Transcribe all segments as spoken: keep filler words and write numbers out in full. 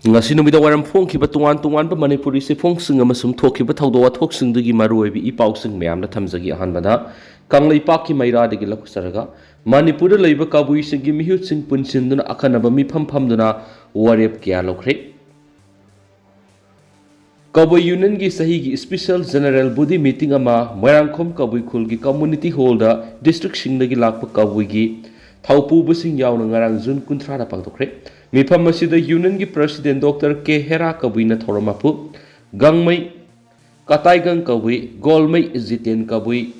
ꯉꯁꯤ ꯅꯨꯃꯤꯗꯥꯡ ꯋꯥꯏꯔꯝ ꯐꯣꯡꯈꯤꯕ ꯇꯣꯉꯥꯟ ꯇꯣꯉꯥꯟꯕ ꯃꯅꯤꯄꯨꯔꯤ ꯆꯦꯐꯣꯡꯁꯤꯡ ꯑꯃꯁꯨꯡ ꯊꯣꯛꯈꯤꯕ ꯊꯧꯗꯣꯛ ꯋꯥꯊꯣꯛꯁꯤꯡꯗꯨꯒꯤ ꯃꯔꯨꯑꯣꯏꯕ ꯏ ꯄꯥꯎꯁꯤꯡ ꯃꯌꯥꯝꯗ ꯊꯝꯖꯒꯦ꯫ ꯑꯍꯥꯟꯕꯗ ꯀꯪꯂꯩꯄꯥꯛꯀꯤ ꯃꯩꯔꯥꯗꯒꯤ ꯂꯧꯈꯠꯆꯔꯒ, ꯃꯅꯤꯄꯨꯔꯗ ꯂꯩꯕ ꯀꯕꯨꯏꯁꯤꯡꯒꯤ ꯃꯤꯍꯨꯠꯁꯤꯡ ꯄꯨꯟꯁꯤꯟꯗꯨꯅ ꯑꯈꯟꯅꯕ ꯃꯤꯐꯝ ꯐꯝꯗꯨꯅ ꯋꯥꯔꯦꯞ ꯀꯌꯥ ꯂꯧꯈ꯭ꯔꯦ꯫ ꯀꯕꯨꯏ ꯌꯨꯅꯤꯌꯟꯒꯤ ꯆꯍꯤꯒꯤ ꯏꯁꯄꯤꯁꯦꯜ ꯖꯦꯅꯔꯦꯜ ꯕꯣꯗꯤ ꯃꯤꯇꯤꯡ ꯑꯃ ꯃꯣꯏꯔꯥꯡꯈꯣꯝ ꯀꯕꯨꯏ ꯈꯨꯜꯒꯤ ꯀꯝꯃꯨꯅꯤꯇꯤ ꯍꯣꯜꯗ ꯗꯤꯁꯇ꯭ꯔꯤꯛꯁꯤꯡꯗꯒꯤ ꯂꯥꯛꯄ ꯀꯕꯨꯏꯒꯤ ꯊꯧꯄꯨꯕꯁꯤꯡ ꯌꯥꯎꯅ ꯉꯔꯥꯡ ꯖꯨꯟ ꯀꯨꯟꯊ꯭ꯔꯥꯗ ꯄꯥꯡꯊꯣꯛꯈ꯭ꯔꯦ꯫ ꯃꯤꯐꯝ ꯑꯁꯤꯗ ꯌꯨꯅꯤꯌꯟꯒꯤ ꯄ꯭ꯔꯁꯤꯗꯦꯟ ꯗꯣꯛꯇꯔ ꯀꯦ ꯍꯦꯔꯥ ꯀꯕꯨꯏꯅ ꯊꯧꯔꯝ ꯃꯄꯨ, ꯒꯥꯡꯃꯩ ꯀꯇꯥꯏꯒꯪ ꯀꯕꯨꯏ, ꯒꯣꯜꯃꯩ ꯖꯤꯇꯦꯟ ꯀꯕꯨꯏ,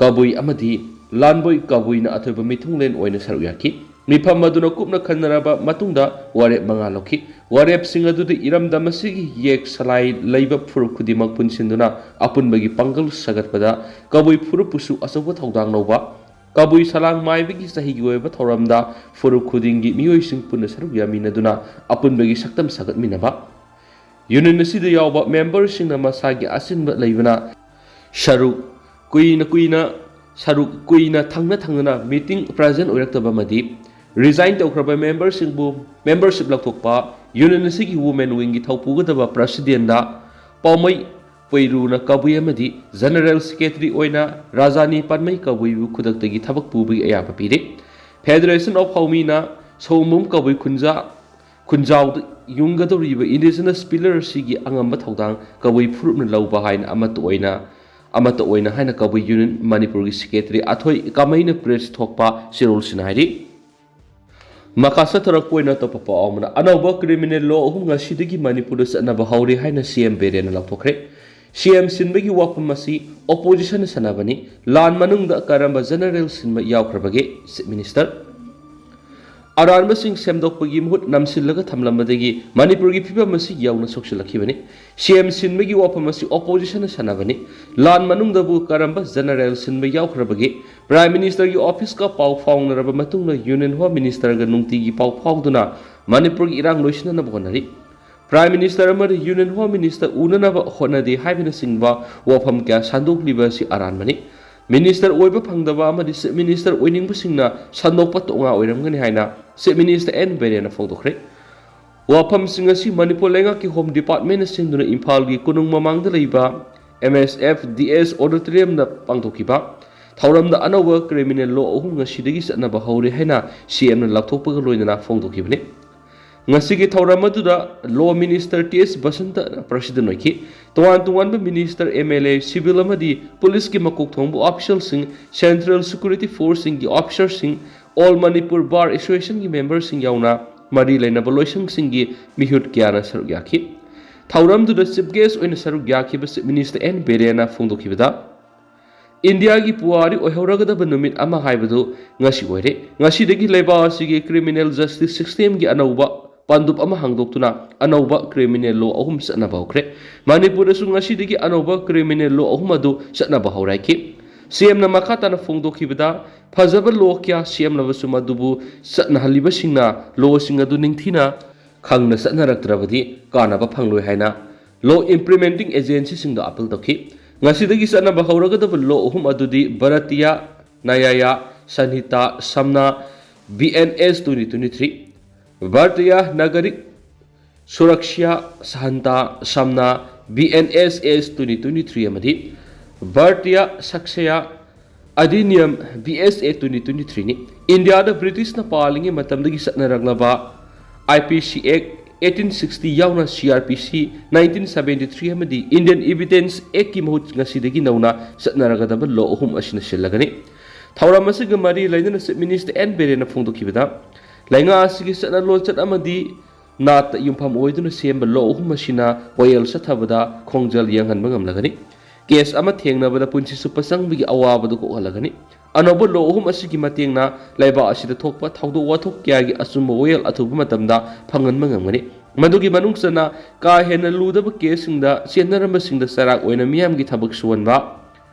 ꯀꯕꯨꯏ ꯑꯃꯗꯤ ꯂꯥꯟꯕꯣꯏ ꯀꯕꯨꯏꯅ ꯑꯊꯣꯏꯕ ꯃꯤꯊꯨꯡꯂꯦꯟ ꯑꯣꯏꯅ ꯁꯔꯨꯛ ꯌꯥꯈꯤ꯫ ꯃꯤꯐꯝ ꯑꯗꯨꯅ ꯀꯨꯞꯅ ꯈꯟꯅꯔꯕ ꯃꯇꯨꯡꯗ ꯋꯥꯔꯦꯞ ꯃꯉꯥ ꯂꯧꯈꯤ꯫ ꯋꯥꯔꯦꯞꯁꯤꯡ ꯑꯗꯨꯗꯤ ꯏꯔꯝꯗꯝ ꯑꯁꯤꯒꯤ ꯌꯦꯛ ꯁꯂꯥꯏ ꯂꯩꯕ ꯐꯨꯔꯨꯞ ꯈꯨꯗꯤꯡꯃꯛ ꯄꯨꯟꯁꯤꯟꯗꯨꯅ ꯑꯄꯨꯟꯕꯒꯤ ꯄꯥꯡꯒꯜ ꯁꯥꯒꯠꯄꯗ ꯀꯕꯨꯏ ꯐꯨꯔꯨꯞꯄꯨꯁꯨ ꯑꯆꯧꯕ ꯊꯧꯗꯥꯡ ꯂꯧꯕ, ꯀꯕꯨꯏ ꯁꯂꯥꯡ ꯃꯥꯏꯕꯒꯤ ꯆꯍꯤꯒꯤ ꯑꯣꯏꯕ ꯊꯧꯔꯝꯗ ꯐꯨꯔꯨꯞ ꯈꯨꯗꯤꯡꯒꯤ ꯃꯤꯑꯣꯏꯁꯤꯡ ꯄꯨꯟꯅ ꯁꯔꯨꯛ ꯌꯥꯃꯤꯟꯅꯗꯨꯅ ꯑꯄꯨꯟꯕꯒꯤ ꯁꯛꯇꯝ ꯁꯥꯒꯠꯃꯤꯟꯅꯕ, ꯌꯨꯅꯤꯌꯟ ꯑꯁꯤꯗ ꯌꯥꯎꯕ ꯃꯦꯝꯕꯔꯁꯤꯡꯅ ꯃꯁꯥꯒꯤ ꯑꯁꯤꯟꯕ ꯂꯩꯕꯅ ꯁꯔꯨꯛ ꯀꯨꯏꯅ ꯀꯨꯏꯅ ꯁꯔꯨꯛ ꯀꯨꯏꯅ ꯊꯪꯅ ꯊꯪꯅꯅ ꯃꯤꯇꯤꯡ ꯄ꯭ꯔꯖꯦꯟ ꯑꯣꯏꯔꯛꯇꯕ ꯑꯃꯗꯤ ꯔꯤꯖꯥꯏꯟ ꯇꯧꯈ꯭ꯔꯕ ꯃꯦꯝꯕꯔꯁꯤꯡꯕꯨ ꯃꯦꯝꯕꯔꯁꯤꯞ ꯂꯧꯊꯣꯛꯄ, ꯌꯨꯅꯤꯌꯟ ꯑꯁꯤꯒꯤ ꯋꯨꯃꯦꯟ ꯋꯤꯡꯒꯤ ꯊꯧꯄꯨꯒꯗꯕ ꯄ꯭ꯔꯁꯤꯗꯦꯟꯗ ꯄꯥꯎꯃꯩ ꯄꯣꯏꯔꯨꯅ ꯀꯕꯨꯏ ꯑꯃꯗꯤ ꯖꯦꯅꯔꯦꯜ ꯁꯦꯀ꯭ꯔꯦꯇꯔꯤ ꯑꯣꯏꯅ ꯔꯥꯖꯥꯅꯤ ꯄꯥꯟꯃꯩ ꯀꯕꯨꯏꯕꯨ ꯈꯨꯗꯛꯇꯒꯤ ꯊꯕꯛ ꯄꯨꯕꯒꯤ ꯑꯌꯥꯕ ꯄꯤꯔꯦ꯫ ꯐꯦꯗꯔꯦꯁꯟ ꯑꯣꯐ ꯍꯥꯎꯃꯤꯅ ꯁꯣꯝꯕꯨꯝ ꯀꯕꯨꯏ ꯈꯨꯟꯖꯥ ꯈꯨꯟꯖꯥꯎꯗ ꯌꯨꯡꯒꯗꯧꯔꯤꯕ ꯏꯟꯗꯤꯖꯤꯅꯁ ꯄꯤꯂꯔ ꯑꯁꯤꯒꯤ ꯑꯉꯝꯕ ꯊꯧꯗꯥꯡ ꯀꯕꯨꯏ ꯐꯨꯔꯨꯞꯅ ꯂꯧꯕ ꯍꯥꯏꯅ ꯑꯃꯠꯇ ꯑꯣꯏꯅ ꯑꯃꯠꯇ ꯑꯣꯏꯅ ꯍꯥꯏꯅ ꯀꯕꯨꯏ ꯌꯨꯅꯤꯌꯟ ꯃꯅꯤꯄꯨꯔꯒꯤ ꯁꯦꯀ꯭ꯔꯦꯇꯔꯤ ꯑꯊꯣꯏ ꯀꯥꯃꯩꯅ ꯄ꯭ꯔꯦꯁ ꯊꯣꯛꯄ ꯆꯦꯔꯣꯜꯁꯤꯅ ꯍꯥꯏꯔꯤ꯫ ꯃꯈꯥ ꯆꯠꯊꯔꯛꯄ ꯑꯣꯏꯅ ꯑꯇꯣꯞꯄ ꯄꯥꯎ ꯑꯃꯅ, ꯑꯅꯧꯕ ꯀ꯭ꯔꯤꯃꯤꯅꯦꯜ ꯂꯣ ꯑꯍꯨꯝ ꯉꯁꯤꯗꯒꯤ ꯃꯅꯤꯄꯨꯔꯗ ꯆꯠꯅꯕ ꯍꯧꯔꯦ ꯍꯥꯏꯅ ꯁꯤ ꯑꯦꯝ ꯕꯤꯔꯦꯟꯅ ꯂꯥꯎꯊꯣꯛꯈ꯭ꯔꯦ꯫ ꯁꯤ ꯑꯦꯝ ꯁꯤꯟꯕꯒꯤ ꯋꯥꯐꯝ ꯑꯁꯤ ꯑꯣꯄꯣꯖꯤꯁꯟꯅ ꯁꯥꯟꯅꯕꯅꯤ꯫ ꯂꯥꯟ ꯃꯅꯨꯡꯗ ꯀꯔꯝꯕ ꯖꯦꯅꯔꯦꯜ ꯁꯤꯟꯕ ꯌꯥꯎꯈ꯭ꯔꯕꯒꯦ? Chief minister. ꯑꯔꯥꯟꯕꯁꯤꯡ ꯁꯦꯝꯗꯣꯛꯄꯒꯤ ꯃꯍꯨꯠ ꯅꯝꯁꯤꯜꯂꯒ ꯊꯝꯂꯝꯕꯗꯒꯤ ꯃꯅꯤꯄꯨꯔꯒꯤ ꯐꯤꯕꯝ ꯑꯁꯤ ꯌꯧꯅ ꯁꯣꯛꯆꯤꯜꯂꯛꯈꯤꯕꯅꯤ꯫ ꯁꯤ ꯑꯦꯝ ꯁꯤꯟꯕꯒꯤ ꯋꯥꯐꯝ ꯑꯁꯤ ꯑꯣꯄꯣꯖꯤꯁꯟꯅ ꯁꯥꯟꯅꯕꯅꯤ꯫ ꯂꯥꯟ ꯃꯅꯨꯡꯗꯕꯨ ꯀꯔꯝꯕ ꯖꯦꯅꯔꯦꯜ ꯁꯤꯟꯕ ꯌꯥꯎꯈ꯭ꯔꯕꯒꯦ? ꯄ꯭ꯔꯥꯏꯝ ꯃꯤꯅꯤꯁꯇꯔꯒꯤ ꯑꯣꯐꯤꯁꯀ ꯄꯥꯎ ꯐꯥꯎꯅꯔꯕ ꯃꯇꯨꯡꯗ ꯌꯨꯅꯤꯌꯟ ꯍꯣꯝ ꯃꯤꯅꯤꯁꯇꯔꯒ ꯅꯨꯡꯇꯤꯒꯤ ꯄꯥꯎ ꯐꯥꯎꯗꯨꯅ ꯃꯅꯤꯄꯨꯔꯒꯤ ꯏꯔꯥꯡ ꯂꯣꯏꯁꯤꯟꯅꯅꯕ ꯍꯣꯠꯅꯔꯤ꯫ ꯄ꯭ꯔꯥꯏꯝ ꯃꯤꯅꯤꯁꯇꯔ ꯑꯃꯗꯤ ꯌꯨꯅꯤꯌꯟ ꯍꯣꯝ ꯃꯤꯅꯤꯁꯇꯔ ꯎꯅꯅꯕ ꯍꯣꯠꯅꯗꯦ ꯍꯥꯏꯕꯅꯆꯤꯡꯕ ꯋꯥꯐꯝ ꯀꯌꯥ ꯁꯟꯗꯣꯛꯂꯤꯕ ꯑꯁꯤ ꯑꯔꯥꯟꯕꯅꯤ꯫ ꯃꯤꯅꯤꯁꯇꯔ ꯑꯣꯏꯕ ꯐꯪꯗꯕ ꯑꯃꯗꯤ ꯆꯤꯐ ꯃꯤꯅꯤꯁꯇꯔ ꯑꯣꯏꯅꯤꯡꯕꯁꯤꯡꯅ ꯁꯟꯗꯣꯛꯄ ꯇꯣꯉꯥ ꯑꯣꯏꯔꯝꯒꯅꯤ ꯍꯥꯏꯅ ꯆꯤꯐ ꯃꯤꯅꯤꯁꯇꯔ ꯑꯦꯟ ꯕꯤꯔꯦꯟꯅ ꯐꯣꯡꯗꯣꯛꯈ꯭ꯔꯦ꯫ ꯋꯥꯐꯝꯁꯤꯡ ꯑꯁꯤ ꯃꯅꯤꯄꯨꯔ ꯂꯩꯉꯥꯛꯀꯤ ꯍꯣꯝ ꯗꯤꯄꯥꯔꯠꯃꯦꯟꯅ ꯁꯤꯟꯗꯨꯅ ꯏꯝꯐꯥꯜꯒꯤ ꯀꯣꯅꯨꯡ ꯃꯃꯥꯡꯗ ꯂꯩꯕ ꯑꯦꯝ ꯑꯦꯁ ꯑꯦꯐ ꯗꯤ ꯑꯦꯁ ꯑꯣꯗꯤꯇꯣꯔꯤꯌꯝꯗ ꯄꯥꯡꯊꯣꯛꯈꯤꯕ ꯊꯧꯔꯝꯗ ꯑꯅꯧꯕ ꯀ꯭ꯔꯤꯃꯤꯅꯦꯜ ꯂꯣ ꯑꯍꯨꯝ ꯉꯁꯤꯗꯒꯤ ꯆꯠꯅꯕ ꯍꯧꯔꯦ ꯍꯥꯏꯅ ꯁꯤ ꯑꯦꯝꯅ ꯂꯥꯎꯊꯣꯛꯄꯒ ꯂꯣꯏꯅꯅ ꯐꯣꯡꯗꯣꯛꯈꯤꯕꯅꯤ꯫ ꯉꯁꯤꯒꯤ ꯊꯧꯔꯝ ꯑꯗꯨꯗ ꯂꯣ ꯃꯤꯅꯤꯁꯇꯔ ꯇꯤ ꯑꯦꯁ ꯕꯁꯟꯇꯅ ꯄ꯭ꯔꯁꯤꯗꯦꯟ ꯑꯣꯏꯈꯤ꯫ ꯇꯣꯉꯥꯟ ꯇꯣꯉꯥꯟꯕ minister, M L A, civil ꯑꯃꯗꯤ ꯄꯨꯂꯤꯁꯀꯤ ꯃꯀꯣꯛ ꯊꯣꯡꯕ ꯑꯣꯐꯤꯁꯤꯌꯦꯜꯁꯤꯡ, ꯁꯦꯟꯇ꯭ꯔꯦꯜ ꯁꯦꯀ꯭ꯌꯨꯔꯤꯇꯤ ꯐꯣꯔꯁꯁꯤꯡꯒꯤ ꯑꯣꯐꯤꯁꯥꯔꯁꯤꯡ, ꯑꯣꯜ ꯃꯅꯤꯄꯨꯔ ꯕꯥꯔ ꯑꯦꯁꯣꯁꯤꯌꯦꯁꯟꯒꯤ ꯃꯦꯝꯕꯔꯁꯤꯡ ꯌꯥꯎꯅ ꯃꯔꯤ ꯂꯩꯅꯕ ꯂꯣꯏꯁꯪꯁꯤꯡꯒꯤ ꯃꯤꯍꯨꯠ ꯀꯌꯥꯅ ꯁꯔꯨꯛ ꯌꯥꯈꯤ꯫ ꯊꯧꯔꯝꯗꯨꯗ ꯆꯤꯐ ꯒꯦꯁ ꯑꯣꯏꯅ ꯁꯔꯨꯛ ꯌꯥꯈꯤꯕ ꯆꯤꯐ ꯃꯤꯅꯤꯁꯇꯔ ꯑꯦꯟ ꯕꯤꯔꯦꯟꯅ ꯐꯣꯡꯗꯣꯛꯈꯤꯕꯗ, ꯏꯟꯗꯤꯌꯥꯒꯤ ꯄꯨꯋꯥꯔꯤ ꯑꯣꯏꯍꯧꯔꯒꯗꯕ ꯅꯨꯃꯤꯠ ꯑꯃ ꯍꯥꯏꯕꯗꯨ ꯉꯁꯤ ꯑꯣꯏꯔꯦ꯫ ꯉꯁꯤꯗꯒꯤ ꯂꯩꯕꯥꯛ ꯑꯁꯤꯒꯤ ꯀ꯭ꯔꯤꯃꯤꯅꯦꯜ ꯖꯁꯇꯤꯁ ꯁꯤꯁꯇꯦꯝꯒꯤ ꯑꯅꯧꯕ ꯄꯥꯟꯗꯨꯞ ꯑꯃ ꯍꯥꯡꯗꯣꯛꯇꯨꯅ ꯑꯅꯧꯕ ꯀ꯭ꯔꯤꯃꯤꯅꯦꯜ ꯂꯣ ꯑꯍꯨꯝ ꯆꯠꯅꯕ ꯍꯧꯈ꯭ꯔꯦ꯫ ꯃꯅꯤꯄꯨꯔꯗꯁꯨ ꯉꯁꯤꯗꯒꯤ ꯑꯅꯧꯕ ꯀ꯭ꯔꯤꯃꯤꯅꯦꯜ ꯂꯣ ꯑꯍꯨꯝ ꯑꯗꯨ ꯆꯠꯅꯕ ꯍꯧꯔꯛꯈꯤ꯫ ꯁꯤ ꯑꯦꯝꯅ ꯃꯈꯥ ꯇꯥꯅ ꯐꯣꯡꯗꯣꯛꯈꯤꯕꯗ, ꯐꯖꯕ ꯂꯣ ꯀꯌꯥ ꯁꯦꯝꯂꯕꯁꯨ ꯃꯗꯨꯕꯨ ꯆꯠꯅꯍꯜꯂꯤꯕꯁꯤꯡꯅ ꯂꯣꯁꯤꯡ ꯑꯗꯨ ꯅꯤꯡꯊꯤꯅ ꯈꯪꯅ ꯆꯠꯅꯔꯛꯇ꯭ꯔꯕꯗꯤ ꯀꯥꯟꯅꯕ ꯐꯪꯂꯣꯏ ꯍꯥꯏꯅ ꯂꯣ ꯏꯝꯄ꯭ꯂꯤꯃꯦꯟꯇꯤꯡ ꯑꯦꯖꯦꯟꯁꯤꯁꯤꯡꯗ ꯑꯥꯄꯤꯜ ꯇꯧꯈꯤ꯫ ꯉꯁꯤꯗꯒꯤ ꯆꯠꯅꯕ ꯍꯧꯔꯒꯗꯕ ꯂꯣ ꯑꯍꯨꯝ ꯑꯗꯨꯗꯤ ꯚꯥꯔꯇꯤꯌꯥ ꯅꯌꯥꯌꯥ ꯁꯟꯍꯤꯇꯥ ꯁꯝꯅꯥ, B N S twenty twenty three, Bharatiya Nagarik Suraksha Sanhita ꯁꯝꯅꯥ, B N S S twenty twenty three ꯑꯃꯗꯤ Bharatiya Sakshya Adhiniyam, B S A twenty twenty ꯊ꯭ꯔꯤꯅꯤ꯫ ꯏꯟꯗꯤꯌꯥꯗ ꯕ꯭ꯔꯤꯇꯤꯁꯅ ꯄꯥꯜꯂꯤꯉꯩ ꯃꯇꯝꯗꯒꯤ ꯆꯠꯅꯔꯛꯂꯕ ꯑꯥꯏ ꯄꯤ ꯁꯤ ꯑꯦꯛ ꯑꯩꯠꯇꯤꯟ ꯁꯤꯛꯁꯇꯤ ꯌꯥꯎꯅ ꯁꯤ ꯑꯥꯔ ꯄꯤ ꯁꯤ ꯅꯥꯏꯟꯇꯤꯟ ꯁꯕꯦꯟꯇꯤ ꯊ꯭ꯔꯤ ꯑꯃꯗꯤ ꯏꯟꯗꯤꯌꯟ ꯏꯚꯤꯗꯦꯟꯁ ꯑꯦꯛꯀꯤ ꯃꯍꯨꯠ ꯉꯁꯤꯗꯒꯤ ꯅꯧꯅ ꯆꯠꯅꯔꯒꯗꯕ ꯂꯣ ꯑꯍꯨꯝ ꯑꯁꯤꯅ ꯁꯤꯜꯂꯒꯅꯤ꯫ ꯊꯧꯔꯝ ꯑꯁꯤꯒ ꯃꯔꯤ ꯂꯩꯅꯅ ꯆꯤꯐ ꯃꯤꯅꯤꯁꯇꯔ ꯑꯦꯟ ꯕꯤꯔꯦꯟꯅ ꯐꯣꯡꯗꯣꯛꯈꯤꯕꯗ, ꯂꯩꯉꯥꯛ ꯑꯁꯤꯒꯤ ꯆꯠꯅ ꯂꯣꯟꯆꯠ ꯑꯃꯗꯤ ꯅꯥꯠꯇ ꯌꯨꯝꯐꯝ ꯑꯣꯏꯗꯨꯅ ꯁꯦꯝꯕ ꯂꯣ ꯑꯍꯨꯝ ꯑꯁꯤꯅ ꯋꯥꯌꯦꯜ ꯆꯠꯊꯕꯗ ꯈꯣꯡꯖꯦꯜ ꯌꯥꯡꯍꯟꯕ ꯉꯝꯂꯒꯅꯤ꯫ ꯀꯦꯁ ꯑꯃ ꯊꯦꯡꯅꯕꯗ ꯄꯨꯟꯁꯤ ꯆꯨꯞꯄ ꯆꯪꯕꯒꯤ ꯑꯋꯥꯕꯗꯨ ꯀꯣꯛꯍꯜꯂꯒꯅꯤ꯫ ꯑꯅꯧꯕ ꯂꯣ ꯑꯍꯨꯝ ꯑꯁꯤꯒꯤ ꯃꯇꯦꯡꯅ ꯂꯩꯕꯥꯛ ꯑꯁꯤꯗ ꯊꯣꯛꯄ ꯊꯧꯗꯣꯛ ꯋꯥꯊꯣꯛ ꯀꯌꯥꯒꯤ ꯑꯆꯨꯝꯕ ꯋꯥꯌꯦꯜ ꯑꯊꯨꯕ ꯃꯇꯝꯗ ꯐꯪꯍꯟꯕ ꯉꯝꯒꯅꯤ꯫ ꯃꯗꯨꯒꯤ ꯃꯅꯨꯡ ꯆꯟꯅ ꯀꯥ ꯍꯦꯟꯅ ꯂꯨꯗꯕ ꯀꯦꯁꯁꯤꯡꯗ ꯆꯦꯟꯅꯔꯝꯕꯁꯤꯡꯗ ꯆꯩꯔꯥꯛ ꯑꯣꯏꯅ ꯃꯤꯌꯥꯝꯒꯤ ꯊꯕꯛ ꯁꯨꯍꯟꯕ,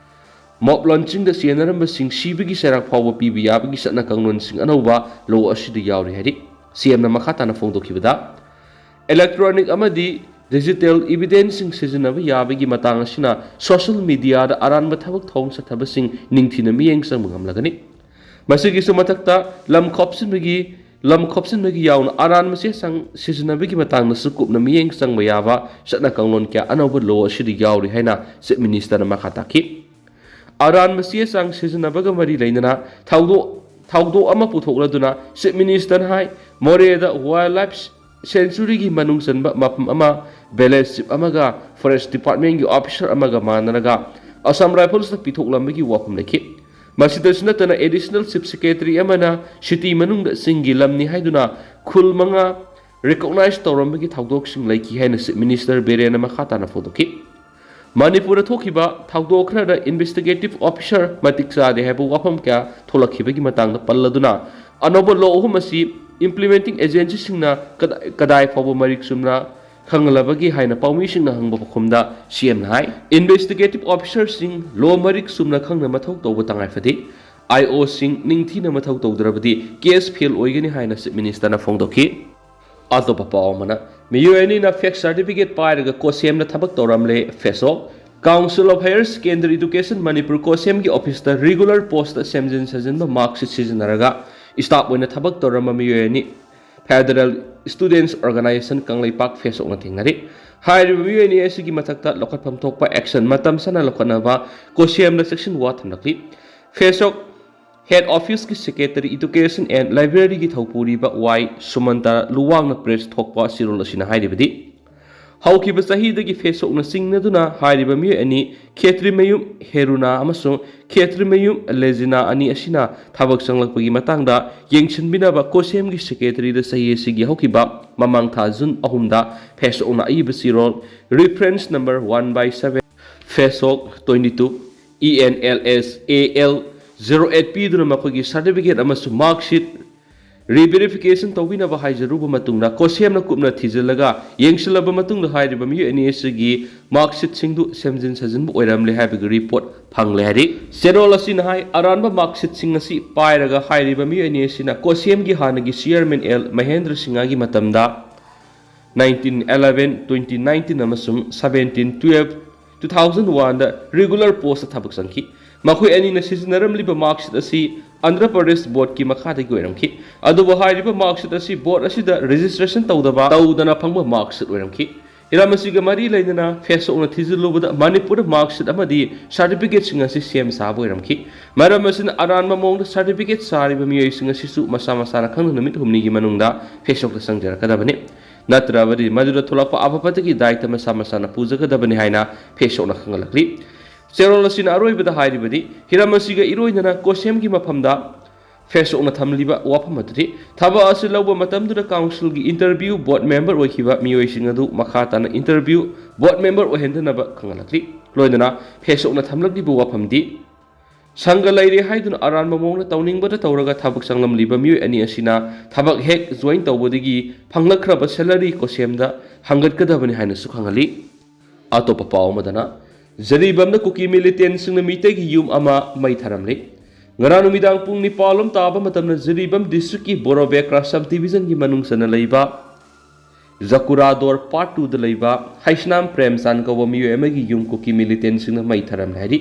ꯃꯣꯕ ꯂꯟꯆꯤꯡꯗ ꯆꯦꯟꯅꯔꯝꯕꯁꯤꯡ ꯁꯤꯕꯒꯤ ꯆꯩꯔꯥꯛ ꯐꯥꯎꯕ ꯄꯤꯕ ꯌꯥꯕꯒꯤ ꯆꯠꯅ ꯀꯥꯡꯂꯣꯟꯁꯤꯡ ꯑꯅꯧꯕ ꯂꯣ ꯑꯁꯤꯗ ꯌꯥꯎꯔꯤ ꯍꯥꯏꯔꯤ꯫ ꯁꯤ ꯑꯦꯝꯅ ꯃꯈꯥ ꯇꯥꯅ ꯐꯣꯡꯗꯣꯛꯈꯤꯕꯗ, ꯏꯂꯦꯛꯇ꯭ꯔꯣꯅꯤꯛ ꯑꯃꯗꯤ ꯗꯤꯖꯤꯇꯦꯜ ꯏꯚꯤꯗꯦꯟꯁꯁꯤꯡ ꯁꯤꯖꯤꯟꯅꯕ ꯌꯥꯕꯒꯤ ꯃꯇꯥꯡ ꯑꯁꯤꯅ ꯁꯣꯁꯤꯌꯦꯜ ꯃꯤꯗꯤꯌꯥꯗ ꯑꯔꯥꯟꯕ ꯊꯕꯛ ꯊꯧꯑꯣꯡ ꯆꯠꯊꯕꯁꯤꯡ ꯅꯤꯡꯊꯤꯅ ꯃꯤꯠꯌꯦꯡ ꯆꯪꯕ ꯉꯝꯂꯒꯅꯤ꯫ ꯃꯁꯤꯒꯤꯁꯨ ꯃꯊꯛꯇ, ꯂꯝ ꯈꯣꯞꯆꯤꯟꯕꯒꯤ ꯂꯝ ꯈꯣꯞꯆꯤꯟꯕꯒꯤ ꯌꯥꯎꯅ ꯑꯔꯥꯟꯕ ꯆꯦ ꯆꯥꯡ ꯁꯤꯖꯤꯟꯅꯕꯒꯤ ꯃꯇꯥꯡꯗꯁꯨ ꯀꯨꯞꯅ ꯃꯤꯠꯌꯦꯡ ꯆꯪꯕ ꯌꯥꯕ ꯆꯠꯅ ꯀꯥꯡꯂꯣꯟ ꯀꯌꯥ ꯑꯅꯧꯕ ꯂꯣ ꯑꯁꯤꯗ ꯌꯥꯎꯔꯤ ꯍꯥꯏꯅ Chief Minister ꯅ ꯃꯈꯥ ꯇꯥꯈꯤ꯫ ꯑꯔꯥꯟꯕ ꯆꯦ ꯆꯥꯡ ꯁꯤꯖꯤꯟꯅꯕꯒ ꯃꯔꯤ ꯂꯩꯅꯅ ꯊꯧꯗꯣꯛ ꯊꯧꯗꯣꯛ ꯑꯃ ꯄꯨꯊꯣꯛꯂꯗꯨꯅ Chief Minister ꯅ ꯍꯥꯏ, ꯃꯣꯔꯦꯗ Wildlife Sanctuary ꯒꯤ ꯃꯅꯨꯡ ꯆꯟꯕ ꯃꯐꯝ ꯑꯃ Village Chief ꯑꯃꯒ Forest Department ꯀꯤ officer ꯑꯃꯒ ꯃꯥꯟꯅꯔꯒ Assam Rifles ꯇ ꯄꯤꯊꯣꯛꯂꯝꯕꯒꯤ ꯋꯥꯐꯝ ꯂꯩꯈꯤ꯫ ꯃꯁꯤꯗꯁꯨ ꯅꯠꯇꯅ Additional Chief Secretary ꯑꯃꯅ city ꯃꯅꯨꯡꯗ ꯆꯤꯡꯒꯤ ꯂꯝꯅꯤ ꯍꯥꯏꯗꯨꯅ ꯈꯨꯜ ꯃꯉꯥ recognize ꯇꯧꯔꯝꯕꯒꯤ ꯊꯧꯗꯣꯛꯁꯤꯡ ꯂꯩꯈꯤ ꯍꯥꯏꯅ Chief Minister ꯕꯤꯔꯦꯟꯅ ꯃꯈꯥ ꯇꯥꯅ ꯐꯣꯡꯗꯣꯛꯈꯤ꯫ ꯃꯅꯤꯄꯨꯔꯗ ꯊꯣꯛꯈꯤꯕ ꯊꯧꯗꯣꯛ ꯈꯔꯗ investigative officer ꯃꯇꯤꯛ ꯆꯥꯗꯦ ꯍꯥꯏꯕ ꯋꯥꯐꯝ ꯀꯌꯥ ꯊꯣꯛꯂꯛꯈꯤꯕꯒꯤ ꯃꯇꯥꯡꯗ ꯄꯜꯂꯗꯨꯅ, ꯑꯅꯧꯕ ꯂꯣ ꯑꯍꯨꯝ ꯑꯁꯤ implementing agency ꯁꯤꯡꯅ ꯀꯗꯥꯏ ꯀꯗꯥꯏ ꯐꯥꯎꯕ ꯃꯔꯤꯛ ꯆꯨꯝꯅ ꯈꯪꯍꯜꯂꯕꯒꯦ ꯍꯥꯏꯅ ꯄꯥꯎꯃꯤꯁꯤꯡꯅ ꯍꯪꯕ ꯄꯥꯎꯈꯨꯝꯗ ꯁꯤ ꯑꯦꯝꯅ ꯍꯥꯏ, investigative officer ꯁꯤꯡ ꯂꯣ ꯃꯔꯤꯛ ꯆꯨꯝꯅ ꯈꯪꯅ ꯃꯊꯧ ꯇꯧꯕ ꯇꯉꯥꯏ ꯐꯗꯦ꯫ ꯑꯥꯏ ꯑꯣ ꯁꯤꯡ ꯅꯤꯡꯊꯤꯅ ꯃꯊꯧ ꯇꯧꯗ꯭ꯔꯕꯗꯤ case fail ꯑꯣꯏꯒꯅꯤ ꯍꯥꯏꯅ Chief Minister ꯅ ꯐꯣꯡꯗꯣꯛꯈꯤ꯫ ꯑꯇꯣꯞꯄ ꯄꯥꯎ ꯑꯃꯅ, ꯃꯤꯑꯣꯏ ꯑꯅꯤꯅ fake certificate ꯄꯥꯏꯔꯒ ꯀꯣꯁꯦꯝꯗ ꯊꯕꯛ ꯇꯧꯔꯝꯂꯦ, ꯐꯦꯁꯣꯛ꯫ Council of Higher Secondary Education Manipur ꯀꯣꯁꯦꯝꯒꯤ office ꯇ regular post ꯇ ꯁꯦꯝꯖꯤꯟ ꯁꯥꯖꯤꯟꯕ mark sheet ꯁꯤꯖꯤꯟꯅꯔꯒ staff ꯑꯣꯏꯅ ꯊꯕꯛ ꯇꯧꯔꯝꯕ ꯃꯤꯑꯣꯏ ꯑꯅꯤ Federal Students Organisation ꯀꯪꯂꯩꯄꯥꯛ ꯐꯦꯁꯣꯛꯅ ꯊꯦꯡꯅꯔꯤ꯫ ꯍꯥꯏꯔꯤꯕ ꯃꯤꯑꯣꯏ ꯑꯅꯤ ꯑꯁꯤꯒꯤ ꯃꯊꯛꯇ ꯂꯧꯈꯠꯐꯝ ꯊꯣꯛꯄ action ꯃꯇꯝ ꯆꯥꯅ ꯂꯧꯈꯠꯅꯕ ꯀꯣꯁꯦꯝꯗ ꯆꯦꯛꯁꯤꯟ ꯋꯥ ꯊꯝꯂꯛꯂꯤ꯫ ꯐꯦꯁꯣꯛ Head Office ꯀꯤ Secretary Education and Library ꯒꯤ ꯊꯧꯄꯨꯔꯤꯕ ꯋꯥꯏ ꯁꯨꯃꯟꯇ ꯂꯨꯋꯥꯡꯅ press ꯊꯣꯛꯄ ꯆꯦꯔꯣꯜ ꯑꯁꯤꯅ ꯍꯥꯏꯔꯤꯕꯗꯤ, ꯍꯧꯈꯤꯕ ꯆꯍꯤꯗꯒꯤ ꯐꯦꯁꯣꯛꯅ ꯆꯤꯡꯅꯗꯨꯅ ꯍꯥꯏꯔꯤꯕ ꯃꯤꯑꯣꯏ ꯑꯅꯤ ꯈꯦꯇ꯭ꯔꯤꯃꯌꯨꯝ ꯍꯦꯔꯨꯅꯥ ꯑꯃꯁꯨꯡ ꯈꯦꯇ꯭ꯔꯤꯃꯌꯨꯝ ꯂꯦꯖꯤꯅꯥ ꯑꯅꯤ ꯑꯁꯤꯅ ꯊꯕꯛ ꯆꯪꯂꯛꯄꯒꯤ ꯃꯇꯥꯡꯗ ꯌꯦꯡꯁꯤꯟꯕꯤꯅꯕ ꯀꯣꯁꯦꯝꯒꯤ secretary ꯗ ꯆꯍꯤ ꯑꯁꯤꯒꯤ ꯍꯧꯈꯤꯕ ꯃꯃꯥꯡ ꯊꯥ ꯖꯨꯟ ꯑꯍꯨꯝꯗ ꯐꯦꯁꯣꯛꯅ ꯑꯏꯕ ꯆꯦꯔꯣꯜ reference number one by seven, ꯐꯦꯁꯣꯛ twenty two E N L S A L zero eight ꯄꯤꯗꯨꯅ ꯃꯈꯣꯏꯒꯤ certificate ꯑꯃꯁꯨꯡ mark sheet re-verification ꯇꯧꯕꯤꯅꯕ ꯍꯥꯏꯖꯔꯨꯕ ꯃꯇꯨꯡꯗ, ꯀꯣꯁꯦꯝꯅ ꯀꯨꯞꯅ ꯊꯤꯖꯤꯜꯂꯒ ꯌꯦꯡꯁꯤꯜꯂꯕ ꯃꯇꯨꯡꯗ ꯍꯥꯏꯔꯤꯕ ꯃꯤꯑꯣꯏ ꯑꯅꯤ ꯑꯁꯤꯒꯤ mark sheet ꯁꯤꯡꯗꯨ ꯁꯦꯝꯖꯤꯟ ꯁꯥꯖꯤꯟꯕ ꯑꯣꯏꯔꯝꯂꯦ ꯍꯥꯏꯕꯒꯤ report ꯐꯪꯂꯦ ꯍꯥꯏꯔꯤ꯫ ꯆꯦꯔꯣꯜ ꯑꯁꯤꯅ ꯍꯥꯏ, ꯑꯔꯥꯟꯕ mark sheet ꯁꯤꯡ ꯑꯁꯤ ꯄꯥꯏꯔꯒ ꯍꯥꯏꯔꯤꯕ ꯃꯤꯑꯣꯏ ꯑꯅꯤ ꯑꯁꯤꯅ ꯀꯣꯁꯦꯝꯒꯤ ꯍꯥꯟꯅꯒꯤ chairman ꯑꯦꯜ ꯃꯍꯦꯟꯗ꯭ꯔ ꯁꯤꯡꯍꯒꯤ ꯃꯇꯝꯗ nineteen eleven, twenty nineteen ꯑꯃꯁꯨꯡ seventeen twelve, two thousand one ꯗ regular post ꯇ ꯊꯕꯛ ꯆꯪꯈꯤ꯫ ꯃꯈꯣꯏ ꯑꯅꯤꯅ ꯁꯤꯖꯤꯟꯅꯔꯝꯂꯤꯕ mark sheet ꯑꯁꯤ ꯑꯟꯙ꯭ꯔ ꯄ꯭ꯔꯗꯦꯁ ꯕꯣꯔꯗꯀꯤ ꯃꯈꯥꯗꯒꯤ ꯑꯣꯏꯔꯝꯈꯤ꯫ ꯑꯗꯨꯕꯨ ꯍꯥꯏꯔꯤꯕ ꯃꯥꯔꯛꯁꯤꯠ ꯑꯁꯤ ꯕꯣꯔꯗ ꯑꯁꯤꯗ ꯔꯦꯖꯤꯁꯇ꯭ꯔꯦꯁꯟ ꯇꯧꯗꯕ, ꯇꯧꯗꯅ ꯐꯪꯕ ꯃꯥꯔꯛꯁꯤꯠ ꯑꯣꯏꯔꯝꯈꯤ꯫ ꯍꯤꯔꯝ ꯑꯁꯤꯒ ꯃꯔꯤ ꯂꯩꯅꯅ ꯐꯦꯁꯣꯛꯅ ꯊꯤꯖꯤꯜꯂꯨꯕꯗ ꯃꯅꯤꯄꯨꯔꯗ ꯃꯥꯔꯛꯁꯤꯠ ꯑꯃꯗꯤ ꯁꯥꯔꯇꯤꯐꯤꯀꯦꯠꯁꯤꯡ ꯑꯁꯤ ꯁꯦꯝ ꯁꯥꯕ ꯑꯣꯏꯔꯝꯈꯤ꯫ ꯃꯔꯝ ꯑꯁꯤꯅ ꯑꯔꯥꯟꯕ ꯃꯑꯣꯡꯗ ꯁꯥꯔꯇꯤꯐꯤꯀꯦꯠ ꯁꯥꯔꯤꯕ ꯃꯤꯑꯣꯏꯁꯤꯡ ꯑꯁꯤꯁꯨ ꯃꯁꯥ ꯃꯁꯥꯅ ꯈꯪꯅ ꯅꯨꯃꯤꯠ ꯍꯨꯝꯅꯤꯒꯤ ꯃꯅꯨꯡꯗ ꯐꯦꯁꯣꯛꯇ ꯆꯪꯖꯔꯛꯀꯗꯕꯅꯤ꯫ ꯅꯠꯇ꯭ꯔꯕꯗꯤ ꯃꯗꯨꯗ ꯊꯣꯛꯂꯛꯄ ꯑꯐꯕꯇꯒꯤ ꯗꯥꯏꯇ ꯃꯁꯥ ꯃꯁꯥꯅ ꯄꯨꯖꯒꯗꯕꯅꯤ ꯍꯥꯏꯅ ꯐꯦꯁꯣꯛꯅ ꯈꯪꯍꯜꯂꯛꯂꯤ꯫ ꯆꯦꯔꯣꯜ ꯑꯁꯤꯅ ꯑꯔꯣꯏꯕꯗ ꯍꯥꯏꯔꯤꯕꯗꯤ ꯍꯤꯔꯝ ꯑꯁꯤꯒ ꯏꯔꯣꯏꯅꯅ ꯀꯣꯁꯦꯝꯒꯤ ꯃꯐꯝꯗ ꯐꯦꯁꯣꯛꯅ ꯊꯝꯂꯤꯕ ꯋꯥꯐꯝ ꯑꯗꯨꯗꯤ ꯊꯕꯛ ꯑꯁꯤ ꯂꯧꯕ ꯃꯇꯝꯗꯨꯗ ꯀꯥꯎꯟꯁꯤꯜꯒꯤ ꯏꯟꯇꯔꯚ꯭ꯌꯨ ꯕꯣꯔꯗ ꯃꯦꯝꯕꯔ ꯑꯣꯏꯈꯤꯕ ꯃꯤꯑꯣꯏꯁꯤꯡ ꯑꯗꯨ ꯃꯈꯥ ꯇꯥꯅ ꯏꯟꯇꯔꯚ꯭ꯌꯨ ꯕꯣꯔꯗ ꯃꯦꯝꯕꯔ ꯑꯣꯏꯍꯟꯗꯅꯕ ꯈꯪꯍꯜꯂꯛꯂꯤ꯫ ꯂꯣꯏꯅꯅ ꯐꯦꯁꯣꯛꯅ ꯊꯝꯂꯛꯂꯤꯕ ꯋꯥꯐꯝꯗꯤ ꯁꯪꯒ ꯂꯩꯔꯦ ꯍꯥꯏꯗꯨꯅ ꯑꯔꯥꯟꯕ ꯃꯑꯣꯡꯗ ꯇꯧꯅꯤꯡꯕꯗ ꯇꯧꯔꯒ ꯊꯕꯛ ꯆꯪꯂꯝꯂꯤꯕ ꯃꯤꯑꯣꯏ ꯑꯅꯤ ꯑꯁꯤꯅ ꯊꯕꯛ ꯍꯦꯛ ꯖꯣꯏꯟ ꯇꯧꯕꯗꯒꯤ ꯐꯪꯂꯛꯈ꯭ꯔꯕ ꯁꯦꯂꯔꯤ ꯀꯣꯁꯦꯝꯗ ꯍꯪꯒꯠꯀꯗꯕꯅꯤ ꯍꯥꯏꯅꯁꯨ ꯈꯪꯍꯜꯂꯤ꯫ ꯑꯇꯣꯞꯄ ꯄꯥꯎ ꯑꯃꯗꯅ, ꯖꯔꯤꯕꯝꯗ ꯀꯨꯀꯤ ꯃꯤꯂꯤꯇꯦꯟꯁꯤꯡꯅ ꯃꯤꯇꯩꯒꯤ ꯌꯨꯝ ꯑꯃ ꯃꯩ ꯊꯥꯔꯝꯂꯤ꯫ ꯉꯔꯥꯡ ꯅꯨꯃꯤꯗꯥꯡ ꯄꯨꯡ ꯅꯤꯄꯥꯜ ꯂꯣꯝ ꯇꯥꯕ ꯃꯇꯝꯗ ꯖꯔꯤꯕꯝ ꯗꯤꯁꯇ꯭ꯔꯤꯛꯀꯤ ꯕꯣꯔꯣꯕꯦꯀ꯭ꯔꯥ ꯁꯕ ꯗꯤꯕꯤꯖꯟꯒꯤ ꯃꯅꯨꯡ ꯆꯟꯅ ꯂꯩꯕ ꯖꯀꯨꯔꯥꯗꯣꯔ ꯄꯥꯔꯠ ꯇꯨꯗ ꯂꯩꯕ ꯍꯩꯁꯅꯥꯝ ꯄ꯭ꯔꯦꯝꯆꯥꯟ ꯀꯧꯕ ꯃꯤꯑꯣꯏ ꯑꯃꯒꯤ ꯌꯨꯝ ꯀꯨꯀꯤ ꯃꯤꯂꯤꯇꯦꯟꯁꯤꯡꯅ ꯃꯩ ꯊꯥꯔꯝꯂꯦ ꯍꯥꯏꯔꯤ꯫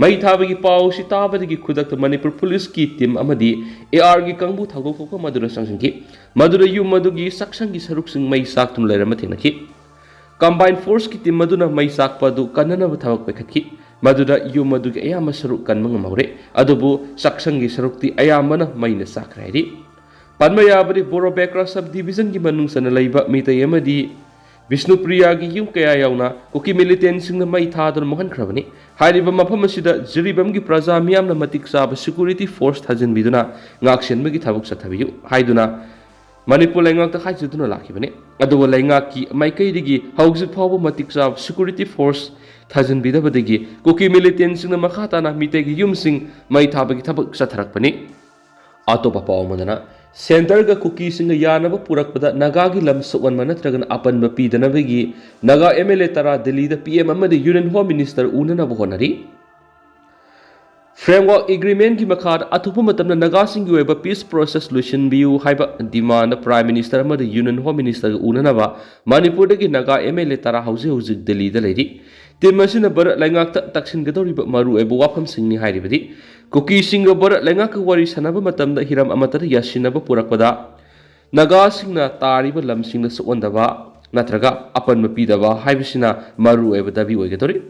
ꯃꯩ ꯊꯥꯕꯒꯤ ꯄꯥꯎ ꯑꯁꯤ ꯇꯥꯕꯗꯒꯤ ꯈꯨꯗꯛꯇ ꯃꯅꯤꯄꯨꯔ ꯄꯨꯂꯤꯁꯀꯤ ꯇꯤꯝ ꯑꯃꯗꯤ ꯑꯦ ꯑꯥꯔꯒꯤ ꯀꯥꯡꯕꯨ ꯊꯧꯗꯣꯛ ꯊꯣꯛꯐꯝ ꯑꯗꯨꯗ ꯆꯪꯁꯤꯟꯈꯤ꯫ ꯃꯗꯨꯗ ꯌꯨꯝ ꯑꯗꯨꯒꯤ ꯆꯥꯛꯁꯪꯒꯤ ꯁꯔꯨꯛꯁꯤꯡ ꯃꯩ ꯆꯥꯛꯇꯨꯅ ꯂꯩꯔꯝꯕ ꯊꯦꯡꯅꯈꯤ꯫ ꯀꯝꯕꯥꯏꯟ ꯐꯣꯔꯁꯀꯤ ꯇꯤꯝ ꯑꯗꯨꯅ ꯃꯩ ꯆꯥꯛꯄ ꯑꯗꯨ ꯀꯟꯅꯅꯕ ꯊꯕꯛ ꯄꯥꯏꯈꯠꯈꯤ꯫ ꯃꯗꯨꯗ ꯌꯨꯝ ꯑꯗꯨꯒꯤ ꯑꯌꯥꯝꯕ ꯁꯔꯨꯛ ꯀꯟꯕ ꯉꯝꯍꯧꯔꯦ꯫ ꯑꯗꯨꯕꯨ ꯆꯥꯛꯁꯪꯒꯤ ꯁꯔꯨꯛꯇꯤ ꯑꯌꯥꯝꯕꯅ ꯃꯩꯅ ꯆꯥꯛꯈ꯭ꯔꯦ ꯍꯥꯏꯔꯤ꯫ ꯄꯟꯕ ꯌꯥꯕꯗꯤ ꯕꯣꯔꯣꯕꯦꯀ꯭ꯔꯥ ꯁꯕ ꯗꯤꯕꯤꯖꯟꯒꯤ ꯃꯅꯨꯡ ꯆꯟꯅ ꯂꯩꯕ ꯃꯤꯇꯩ ꯑꯃꯗꯤ ꯕꯤꯁꯅꯨꯄ꯭ꯔꯤꯌꯥꯒꯤ ꯌꯨꯝ ꯀꯌꯥ ꯌꯥꯎꯅ ꯀꯨꯀꯤ ꯃꯤꯂꯤꯇꯦꯟꯁꯤꯡꯅ ꯃꯩ ꯊꯥꯗꯨꯅ ꯃꯨꯍꯟꯈ꯭ꯔꯕꯅꯤ꯫ ꯍꯥꯏꯔꯤꯕ ꯃꯐꯝ ꯑꯁꯤꯗ ꯖꯤꯔꯤꯕꯥꯝꯒꯤ ꯄ꯭ꯔꯖꯥ ꯃꯤꯌꯥꯝꯅ ꯃꯇꯤꯛ ꯆꯥꯕ ꯁꯦꯀ꯭ꯌꯨꯔꯤꯇꯤ ꯐꯣꯔꯁ ꯊꯥꯖꯤꯟꯕꯤꯗꯨꯅ ꯉꯥꯛꯁꯦꯟꯕꯒꯤ ꯊꯕꯛ ꯆꯠꯊꯕꯤꯌꯨ ꯍꯥꯏꯗꯨꯅ ꯃꯅꯤꯄꯨꯔ ꯂꯩꯉꯥꯛꯇ ꯍꯥꯏꯖꯗꯨꯅ ꯂꯥꯛꯈꯤꯕꯅꯤ꯫ ꯑꯗꯨꯕꯨ ꯂꯩꯉꯥꯛꯀꯤ ꯃꯥꯏꯀꯩꯗꯒꯤ ꯍꯧꯖꯤꯛ ꯐꯥꯎꯕ ꯃꯇꯤꯛ ꯆꯥꯕ ꯁꯦꯀ꯭ꯌꯨꯔꯤꯇꯤ ꯐꯣꯔꯁ ꯊꯥꯖꯤꯟꯕꯤꯗꯕꯗꯒꯤ ꯀꯨꯀꯤ ꯃꯤꯂꯤꯇꯦꯟꯁꯤꯡꯅ ꯃꯈꯥ ꯇꯥꯅ ꯃꯤꯇꯩꯒꯤ ꯌꯨꯝꯁꯤꯡ ꯃꯩ ꯊꯥꯕꯒꯤ ꯊꯕꯛ ꯆꯠꯊꯔꯛꯄꯅꯤ꯫ ꯑꯇꯣꯞꯄ ꯄꯥꯎ ꯑꯃꯗꯅ, ꯁꯦꯟꯇꯔꯒ ꯀꯨꯀꯤꯁꯤꯡꯒ ꯌꯥꯅꯕ ꯄꯨꯔꯛꯄꯗ ꯅꯥꯒꯥꯒꯤ ꯂꯝ ꯁꯣꯛꯍꯟꯕ ꯅꯠꯇ꯭ꯔꯒꯅ ꯑꯄꯟꯕ ꯄꯤꯗꯅꯕꯒꯤ ꯅꯥꯒꯥ ꯑꯦꯝ ꯑꯦꯜ ꯑꯦ ꯇꯔꯥ ꯗꯤꯜꯂꯤꯗ ꯄꯤ ꯑꯦꯝ ꯑꯃꯗꯤ ꯌꯨꯅꯤꯌꯟ ꯍꯣꯝ ꯃꯤꯅꯤꯁꯇꯔ ꯎꯅꯅꯕ ꯍꯣꯠꯅꯔꯤ꯫ ꯐ꯭ꯔꯦꯝꯋꯥꯔꯛ ꯑꯦꯒ꯭ꯔꯤꯃꯦꯟꯒꯤ ꯃꯈꯥꯗ ꯑꯊꯨꯕ ꯃꯇꯝꯗ ꯅꯥꯒꯥꯁꯤꯡꯒꯤ ꯑꯣꯏꯕ ꯄꯤꯁ ꯄ꯭ꯔꯣꯁꯦꯁ ꯂꯣꯏꯁꯤꯟꯕꯤꯌꯨ ꯍꯥꯏꯕ ꯗꯤꯃꯥꯟꯗ ꯄ꯭ꯔꯥꯏꯝ ꯃꯤꯅꯤꯁꯇꯔ ꯑꯃꯗꯤ ꯌꯨꯅꯤꯌꯟ ꯍꯣꯝ ꯃꯤꯅꯤꯁꯇꯔꯒ ꯎꯅꯅꯕ ꯃꯅꯤꯄꯨꯔꯗꯒꯤ ꯅꯥꯒꯥ ꯑꯦꯝ ꯑꯦꯜ ꯑꯦ ꯇꯔꯥ ꯍꯧꯖꯤꯛ ꯍꯧꯖꯤꯛ ꯗꯤꯜꯂꯤꯗ ꯂꯩꯔꯤ꯫ ꯇꯤꯝ ꯑꯁꯤꯅ ꯚꯥꯔꯠ ꯂꯩꯉꯥꯛꯇ ꯇꯛꯁꯤꯟꯒꯗꯧꯔꯤꯕ ꯃꯔꯨꯑꯣꯏꯕ ꯋꯥꯐꯝꯁꯤꯡꯅꯤ ꯍꯥꯏꯔꯤꯕꯗꯤ, ꯀꯨꯀꯤꯁꯤꯡꯒ ꯚꯥꯔꯠ ꯂꯩꯉꯥꯛꯀ ꯋꯥꯔꯤ ꯁꯥꯟꯅꯕ ꯃꯇꯝꯗ ꯍꯤꯔꯝ ꯑꯃꯠꯇꯗ ꯌꯥꯁꯤꯟꯅꯕ ꯄꯨꯔꯛꯄꯗ ꯅꯥꯒꯥꯁꯤꯡꯅ ꯇꯥꯔꯤꯕ ꯂꯝꯁꯤꯡꯗ ꯁꯣꯛꯍꯟꯗꯕ ꯅꯠꯇ꯭ꯔꯒ ꯑꯄꯟꯕ ꯄꯤꯗꯕ ꯍꯥꯏꯕꯁꯤꯅ ꯃꯔꯨꯑꯣꯏꯕ ꯗꯥꯕꯤ ꯑꯣꯏꯒꯗꯧꯔꯤ꯫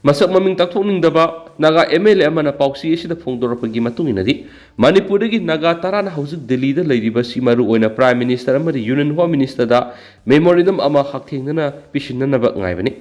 ꯃꯁꯛ ꯃꯃꯤꯡ ꯇꯥꯛꯊꯣꯛꯅꯤꯡꯗꯕ ꯅꯥꯒꯥ ꯑꯦꯝ ꯑꯦꯜ ꯑꯦ ꯑꯃꯅ ꯄꯥꯎꯆꯦ ꯑꯁꯤꯗ ꯐꯣꯡꯗꯣꯔꯛꯄꯒꯤ ꯃꯇꯨꯡ ꯏꯟꯅꯗꯤ, ꯃꯅꯤꯄꯨꯔꯗꯒꯤ ꯅꯥꯒꯥ ꯇꯔꯥꯅ ꯍꯧꯖꯤꯛ ꯗꯤꯜꯂꯤꯗ ꯂꯩꯔꯤꯕꯁꯤ ꯃꯔꯨꯑꯣꯏꯅ Prime Minister ꯑꯃꯗꯤ Union Home Minister ꯗ memorandum ꯑꯃ ꯍꯛꯊꯦꯡꯅꯅ ꯄꯤꯁꯤꯟꯅꯅꯕ ꯉꯥꯏꯕꯅꯤ꯫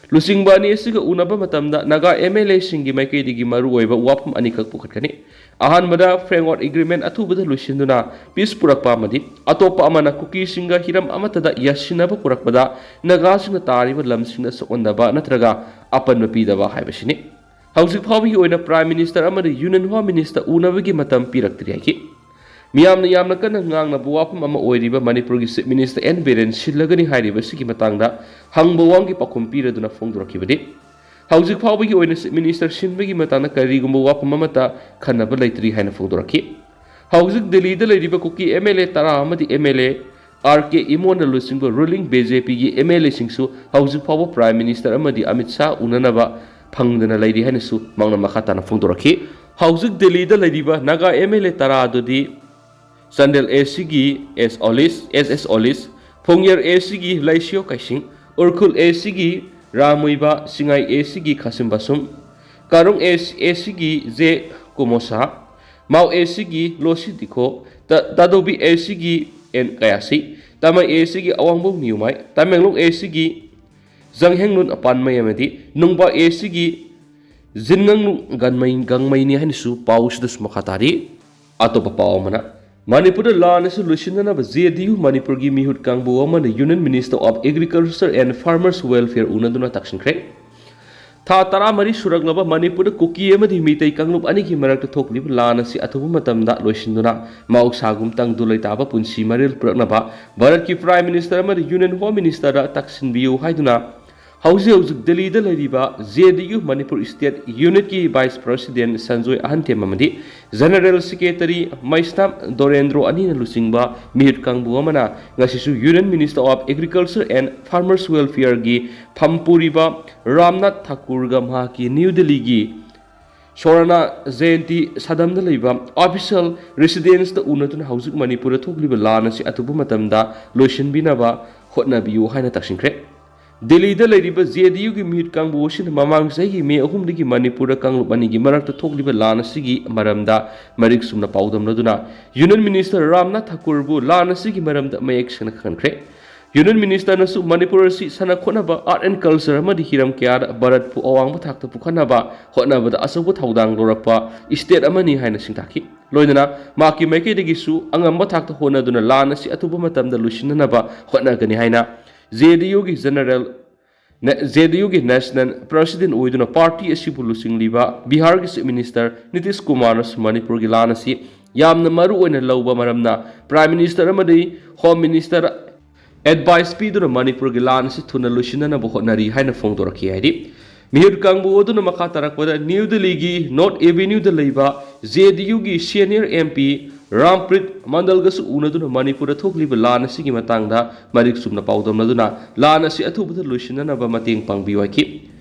ꯂꯨꯆꯤꯡꯕ ꯑꯅꯤ ꯑꯁꯤꯒ ꯎꯅꯕ ꯃꯇꯝꯗ ꯅꯥꯒꯥ ꯑꯦꯝ ꯑꯦꯜ ꯑꯦꯁꯤꯡꯒꯤ ꯃꯥꯏꯀꯩꯗꯒꯤ ꯃꯔꯨꯑꯣꯏꯕ ꯋꯥꯐꯝ ꯑꯅꯤꯈꯛ ꯄꯨꯈꯠꯀꯅꯤ꯫ ꯑꯍꯥꯟꯕꯗ, framework agreement ꯑꯊꯨꯕꯗ ꯂꯣꯏꯁꯤꯟꯗꯨꯅ peace ꯄꯨꯔꯛꯄ ꯑꯃꯗꯤ, ꯑꯇꯣꯞꯄ ꯑꯃꯅ ꯀꯨꯀꯤꯁꯤꯡꯒ ꯍꯤꯔꯝ ꯑꯃꯠꯇꯗ ꯌꯥꯁꯤꯟꯅꯕ ꯄꯨꯔꯛꯄꯗ ꯅꯥꯒꯥꯁꯤꯡꯅ ꯇꯥꯔꯤꯕ ꯂꯝꯁꯤꯡꯗ ꯁꯣꯛꯍꯟꯗꯕ ꯅꯠꯇ꯭ꯔꯒ ꯑꯄꯟꯕ ꯄꯤꯗꯕ ꯍꯥꯏꯕꯁꯤꯅꯤ꯫ ꯍꯧꯖꯤꯛ ꯐꯥꯎꯕꯒꯤ ꯑꯣꯏꯅ Prime Minister ꯑꯃꯗꯤ Union Home Minister ꯎꯅꯕꯒꯤ ꯃꯇꯝ ꯄꯤꯔꯛꯇ꯭ꯔꯤ ꯍꯥꯏꯈꯤ꯫ ꯃꯤꯌꯥꯝꯅ ꯌꯥꯝꯅ ꯀꯟꯅ ꯉꯥꯡꯅꯕ ꯋꯥꯐꯝ ꯑꯃ ꯑꯣꯏꯔꯤꯕ ꯃꯅꯤꯄꯨꯔꯒꯤ Chief Minister ꯑꯦꯟ ꯕꯤꯔꯦꯟ ꯁꯤꯜꯂꯒꯅꯤ ꯍꯥꯏꯔꯤꯕꯁꯤꯒꯤ ꯃꯇꯥꯡꯗ ꯍꯪꯕ ꯋꯥꯍꯪꯒꯤ ꯄꯥꯎꯈꯨꯝ ꯄꯤꯔꯗꯨꯅ ꯐꯣꯡꯗꯣꯔꯛꯈꯤꯕꯅꯤ꯫ ꯍꯧꯖꯤꯛ ꯐꯥꯎꯕꯒꯤ ꯑꯣꯏꯅ Chief Minister ꯁꯤꯟꯕꯒꯤ ꯃꯇꯥꯡꯗ ꯀꯔꯤꯒꯨꯝꯕ ꯋꯥꯐꯝ ꯑꯃꯠꯇ ꯈꯟꯅꯕ ꯂꯩꯇ꯭ꯔꯤ ꯍꯥꯏꯅ ꯐꯣꯡꯗꯣꯔꯛꯈꯤ꯫ ꯍꯧꯖꯤꯛ ꯗꯤꯜꯂꯤꯗ ꯂꯩꯔꯤꯕ ꯀꯨꯀꯤ ꯑꯦꯝ ꯑꯦꯜ ꯑꯦ ꯇꯔꯥ ꯑꯃꯗꯤ ꯑꯦꯝ ꯑꯦꯜ ꯑꯦ ꯑꯥꯔ ꯀꯦ ꯏꯃꯣꯟꯅ ꯂꯨꯆꯤꯡꯕ ruling ꯕꯤ ꯖꯦ ꯄꯤꯒꯤ ꯑꯦꯝ ꯑꯦꯜ ꯑꯦꯁꯤꯡꯁꯨ ꯍꯧꯖꯤꯛ ꯐꯥꯎꯕ Prime Minister ꯑꯃꯗꯤ ꯑꯃꯤꯠ ꯁꯥꯍ ꯎꯅꯅꯕ ꯐꯪꯗꯅ ꯂꯩꯔꯤ ꯍꯥꯏꯅꯁꯨ ꯃꯥꯡꯅ ꯃꯈꯥ ꯇꯥꯅ ꯐꯣꯡꯗꯣꯔꯛꯈꯤ꯫ ꯍꯧꯖꯤꯛ ꯗꯤꯜꯂꯤꯗ ꯂꯩꯔꯤꯕ ꯅꯥꯒꯥ ꯑꯦꯝ ꯑꯦꯜ ꯑꯦ ꯇꯔꯥ ꯑꯗꯨꯗꯤ ꯆꯥꯟꯗꯦꯜ ꯑꯦ ꯁꯤꯒꯤ ꯑꯦꯁ ꯑꯣꯂꯤꯁ, ꯑꯦꯁ ꯑꯦꯁ ꯑꯣꯂꯤꯁ, ꯐꯣꯡꯌꯔ ꯑꯦ ꯁꯤꯒꯤ ꯂꯩꯁꯤꯌꯣ ꯀꯩꯁꯤꯡ, ꯎꯔꯈꯨꯜ ꯑꯦ ꯁꯤꯒꯤ ꯔꯥꯃꯨꯏꯕ, ꯁꯤꯡꯉꯥꯏ ꯑꯦ ꯁꯤꯒꯤ ꯈꯥꯁꯤꯝ ꯕꯥꯁꯨꯝ, ꯀꯥꯔꯣꯡ ꯑꯦ ꯁꯤꯒꯤ ꯖꯦ ꯀꯨꯃꯣꯁꯥ, ꯃꯥꯎ ꯑꯦ ꯁꯤꯒꯤ ꯂꯣꯁꯤ ꯗꯤꯈꯣ, ꯇ-, ꯇꯥꯗꯧꯕꯤ ꯑꯦ ꯁꯤꯒꯤ ꯑꯦꯟ ꯀꯌꯥꯁꯤ, ꯇꯥꯃꯩ ꯑꯦ ꯁꯤꯒꯤ ꯑꯋꯥꯡꯕꯧ ꯅꯤꯌꯨꯃꯥꯏ, ꯇꯃꯦꯡꯂꯣꯡ ꯑꯦ ꯁꯤꯒꯤ ꯖꯪꯍꯦꯡꯂꯨꯟ ꯑꯄꯥꯟꯃꯩ ꯑꯃꯗꯤ ꯅꯨꯡꯕꯥ ꯑꯦ ꯁꯤꯒꯤ ꯖꯤꯟꯉꯪꯂꯨ ꯒꯟꯃꯩ-, ꯒꯪꯃꯩꯅꯤ ꯍꯥꯏꯅꯁꯨ ꯄꯥꯎ ꯑꯁꯤꯗꯁꯨ ꯃꯈꯥ ꯇꯥꯔꯤ꯫ ꯑꯇꯣꯞꯄ ꯄꯥꯎ ꯑꯃꯅ, ꯃꯅꯤꯄꯨꯔꯗ ꯂꯥꯟ ꯑꯁꯤ ꯂꯣꯏꯁꯤꯟꯅꯅꯕ ꯖꯦ ꯗꯤ ꯌꯨ ꯃꯅꯤꯄꯨꯔꯒꯤ ꯃꯤꯍꯨꯠ ꯀꯥꯡꯕꯨ ꯑꯃꯅ Union Minister of Agriculture and Farmers Welfare ꯎꯅꯗꯨꯅ ꯇꯛꯁꯤꯟꯈ꯭ꯔꯦ꯫ ꯊꯥ ꯇꯔꯥꯃꯔꯤ ꯁꯨꯔꯛꯂꯕ ꯃꯅꯤꯄꯨꯔꯗ ꯀꯨꯀꯤ ꯑꯃꯗꯤ ꯃꯤꯇꯩ ꯀꯥꯡꯂꯨꯞ ꯑꯅꯤꯒꯤ ꯃꯔꯛꯇ ꯊꯣꯛꯂꯤꯕ ꯂꯥꯟ ꯑꯁꯤ ꯑꯊꯨꯕ ꯃꯇꯝꯗ ꯂꯣꯏꯁꯤꯟꯗꯨꯅ ꯃꯍꯧꯁꯥꯒꯨꯝ ꯇꯪꯗꯨ ꯂꯩꯇꯥꯕ ꯄꯨꯟꯁꯤ ꯃꯔꯤꯜ ꯄꯨꯔꯛꯅꯕ ꯚꯥꯔꯠꯀꯤ Prime Minister ꯑꯃꯗꯤ Union Home Minister ꯗ ꯇꯛꯁꯤꯟꯕꯤꯌꯨ ꯍꯥꯏꯗꯨꯅ ꯍꯧꯖꯤꯛ ꯍꯧꯖꯤꯛ ꯗꯦꯜꯂꯤꯗ ꯂꯩꯔꯤꯕ J D U Manipur state ꯌꯨꯅꯤꯠꯀꯤ ꯚꯥꯏꯁ ꯄ꯭ꯔꯁꯤꯗꯦꯟ ꯁꯟꯖꯣꯏ ꯑꯍꯟꯊꯦꯝ ꯑꯃꯗꯤ ꯖꯦꯅꯔꯦꯜ ꯁꯦꯀ꯭ꯔꯦꯇꯔꯤ ꯃꯩꯁꯅꯥꯝ ꯗꯣꯔꯦꯟꯗ꯭ꯔꯣ ꯑꯅꯤꯅ ꯂꯨꯆꯤꯡꯕ ꯃꯤꯍꯨꯠ ꯀꯥꯡꯕꯨ ꯑꯃꯅ ꯉꯁꯤꯁꯨ Union Minister of Agriculture and Farmers Welfareꯒꯤ ꯐꯝ ꯄꯨꯔꯤꯕ ꯔꯥꯝꯅꯥꯊ ꯊꯥꯀꯨꯔꯒ ꯃꯍꯥꯛꯀꯤ ꯅ꯭ꯌꯨ ꯗꯦꯜꯂꯤꯒꯤ ꯁꯣꯔꯅꯥ ꯖꯌꯟꯇꯤ ꯁꯗꯝꯗ ꯂꯩꯕ ꯑꯣꯐꯤꯁꯤꯌꯦꯜ ꯔꯦꯁꯤꯗꯦꯟꯁꯇ ꯎꯅꯗꯨꯅ ꯍꯧꯖꯤꯛ ꯃꯅꯤꯄꯨꯔꯗ ꯊꯣꯛꯂꯤꯕ ꯂꯥꯟ ꯑꯁꯤ ꯑꯊꯨꯕ ꯃꯇꯝꯗ ꯂꯣꯏꯁꯤꯟꯕꯤꯅꯕ ꯍꯣꯠꯅꯕꯤꯌꯨ ꯍꯥꯏꯅ ꯇꯛꯁꯤꯟꯈ꯭ꯔꯦ꯫ ꯗꯦꯜꯂꯤꯗ ꯂꯩꯔꯤꯕ ꯖꯦ ꯗꯤ ꯌꯨꯒꯤ ꯃꯤꯍꯨꯠ ꯀꯥꯡꯕꯨ ꯑꯁꯤꯅ ꯃꯃꯥꯡ ꯆꯍꯤꯒꯤ ꯃꯦ ꯑꯍꯨꯝꯗꯒꯤ ꯃꯅꯤꯄꯨꯔꯗ ꯀꯥꯡꯂꯨꯞ ꯑꯅꯤꯒꯤ ꯃꯔꯛꯇ ꯊꯣꯛꯂꯤꯕ ꯂꯥꯟ ꯑꯁꯤꯒꯤ ꯃꯔꯝꯗ ꯃꯔꯤꯛ ꯆꯨꯝꯅ ꯄꯥꯎꯗꯝꯅꯗꯨꯅ Union Minister ꯔꯥꯝꯅꯥꯊ ꯊꯥꯀꯨꯔꯕꯨ ꯂꯥꯟ ꯑꯁꯤꯒꯤ ꯃꯔꯝꯗ ꯃꯌꯦꯛ ꯁꯦꯡꯅ ꯈꯪꯍꯟꯈ꯭ꯔꯦ꯫ Union Ministerꯅꯁꯨ ꯃꯅꯤꯄꯨꯔ ꯑꯁꯤ ꯁꯥꯟꯅ ꯈꯣꯠꯅꯕ, art and culture ꯑꯃꯗꯤ ꯍꯤꯔꯝ ꯀꯌꯥꯗ ꯚꯥꯔꯠꯄꯨ ꯑꯋꯥꯡꯕ ꯊꯥꯛꯇ ꯄꯨꯈꯠꯅꯕ ꯍꯣꯠꯅꯕꯗ ꯑꯆꯧꯕ ꯊꯧꯗꯥꯡ ꯂꯧꯔꯛꯄ ꯁ꯭ꯇꯦꯠ ꯑꯃꯅꯤ ꯍꯥꯏꯅ ꯁꯤꯡꯊꯥꯈꯤ꯫ ꯂꯣꯏꯅꯅ ꯃꯍꯥꯛꯀꯤ ꯃꯥꯏꯀꯩꯗꯒꯤꯁꯨ ꯑꯉꯝꯕ ꯊꯥꯛꯇ ꯍꯣꯠꯅꯗꯨꯅ ꯂꯥꯟ ꯑꯁꯤ ꯑꯊꯨꯕ ꯃꯇꯝꯗ ꯂꯣꯏꯁꯤꯟꯅꯅꯕ ꯍꯣꯠꯅꯒꯅꯤ ꯍꯥꯏꯅ ꯖꯦ ꯗꯤ ꯌꯨꯒꯤ ꯖꯦꯅꯔꯦꯜ ꯖꯦ ꯗꯤ ꯌꯨꯒꯤ ꯅꯦꯁꯅꯦꯜ ꯄ꯭ꯔꯁꯤꯗꯦꯟ ꯑꯣꯏꯗꯨꯅ ꯄꯥꯔꯇꯤ ꯑꯁꯤꯕꯨ ꯂꯨꯆꯤꯡꯂꯤꯕ ꯕꯤꯍꯥꯔꯒꯤ ꯆꯤꯐ ꯃꯤꯅꯤꯁꯇꯔ ꯅꯤꯇꯤꯁ ꯀꯨꯃꯥꯔꯅꯁꯨ ꯃꯅꯤꯄꯨꯔꯒꯤ ꯂꯥꯟ ꯑꯁꯤ ꯌꯥꯝꯅ ꯃꯔꯨ ꯑꯣꯏꯅ ꯂꯧꯕ ꯃꯔꯝꯅ ꯄ꯭ꯔꯥꯏꯝ ꯃꯤꯅꯤꯁꯇꯔ ꯑꯃꯗꯤ ꯍꯣꯝ ꯃꯤꯅꯤꯁꯇꯔ ꯑꯦꯗꯚꯥꯏꯁ ꯄꯤꯗꯨꯅ ꯃꯅꯤꯄꯨꯔꯒꯤ ꯂꯥꯟ ꯑꯁꯤ ꯊꯨꯅ ꯂꯣꯏꯁꯤꯟꯅꯅꯕ ꯍꯣꯠꯅꯔꯤ ꯍꯥꯏꯅ ꯐꯣꯡꯗꯣꯔꯛꯈꯤ ꯍꯥꯏꯔꯤ꯫ ꯃꯤꯍꯨꯠ ꯀꯥꯡꯕꯨ ꯑꯗꯨꯅ ꯃꯈꯥ ꯇꯥꯔꯛꯄꯗ ꯅ꯭ꯌꯨ ꯗꯤꯜꯂꯤꯒꯤ ꯅꯣꯔꯠ ꯑꯦꯚꯦꯅ꯭ꯌꯨꯗ ꯂꯩꯕ ꯖꯦ ꯗꯤ ꯌꯨꯒꯤ ꯁꯦꯅꯤꯌꯔ ꯑꯦꯝ ꯄꯤ ꯔꯥꯝꯄ꯭ꯔꯤꯠ ꯃꯟꯗꯜꯒꯁꯨ ꯎꯅꯗꯨꯅ ꯃꯅꯤꯄꯨꯔꯗ ꯊꯣꯛꯂꯤꯕ ꯂꯥꯟ ꯑꯁꯤꯒꯤ ꯃꯇꯥꯡꯗ ꯃꯔꯤꯛ ꯆꯨꯝꯅ ꯄꯥꯎꯗꯝꯅꯗꯨꯅ ꯂꯥꯟ ꯑꯁꯤ ꯑꯊꯨꯕꯗ ꯂꯣꯏꯁꯤꯟꯅꯅꯕ ꯃꯇꯦꯡ ꯄꯥꯡꯕꯤꯌꯨ ꯍꯥꯏꯈꯤ꯫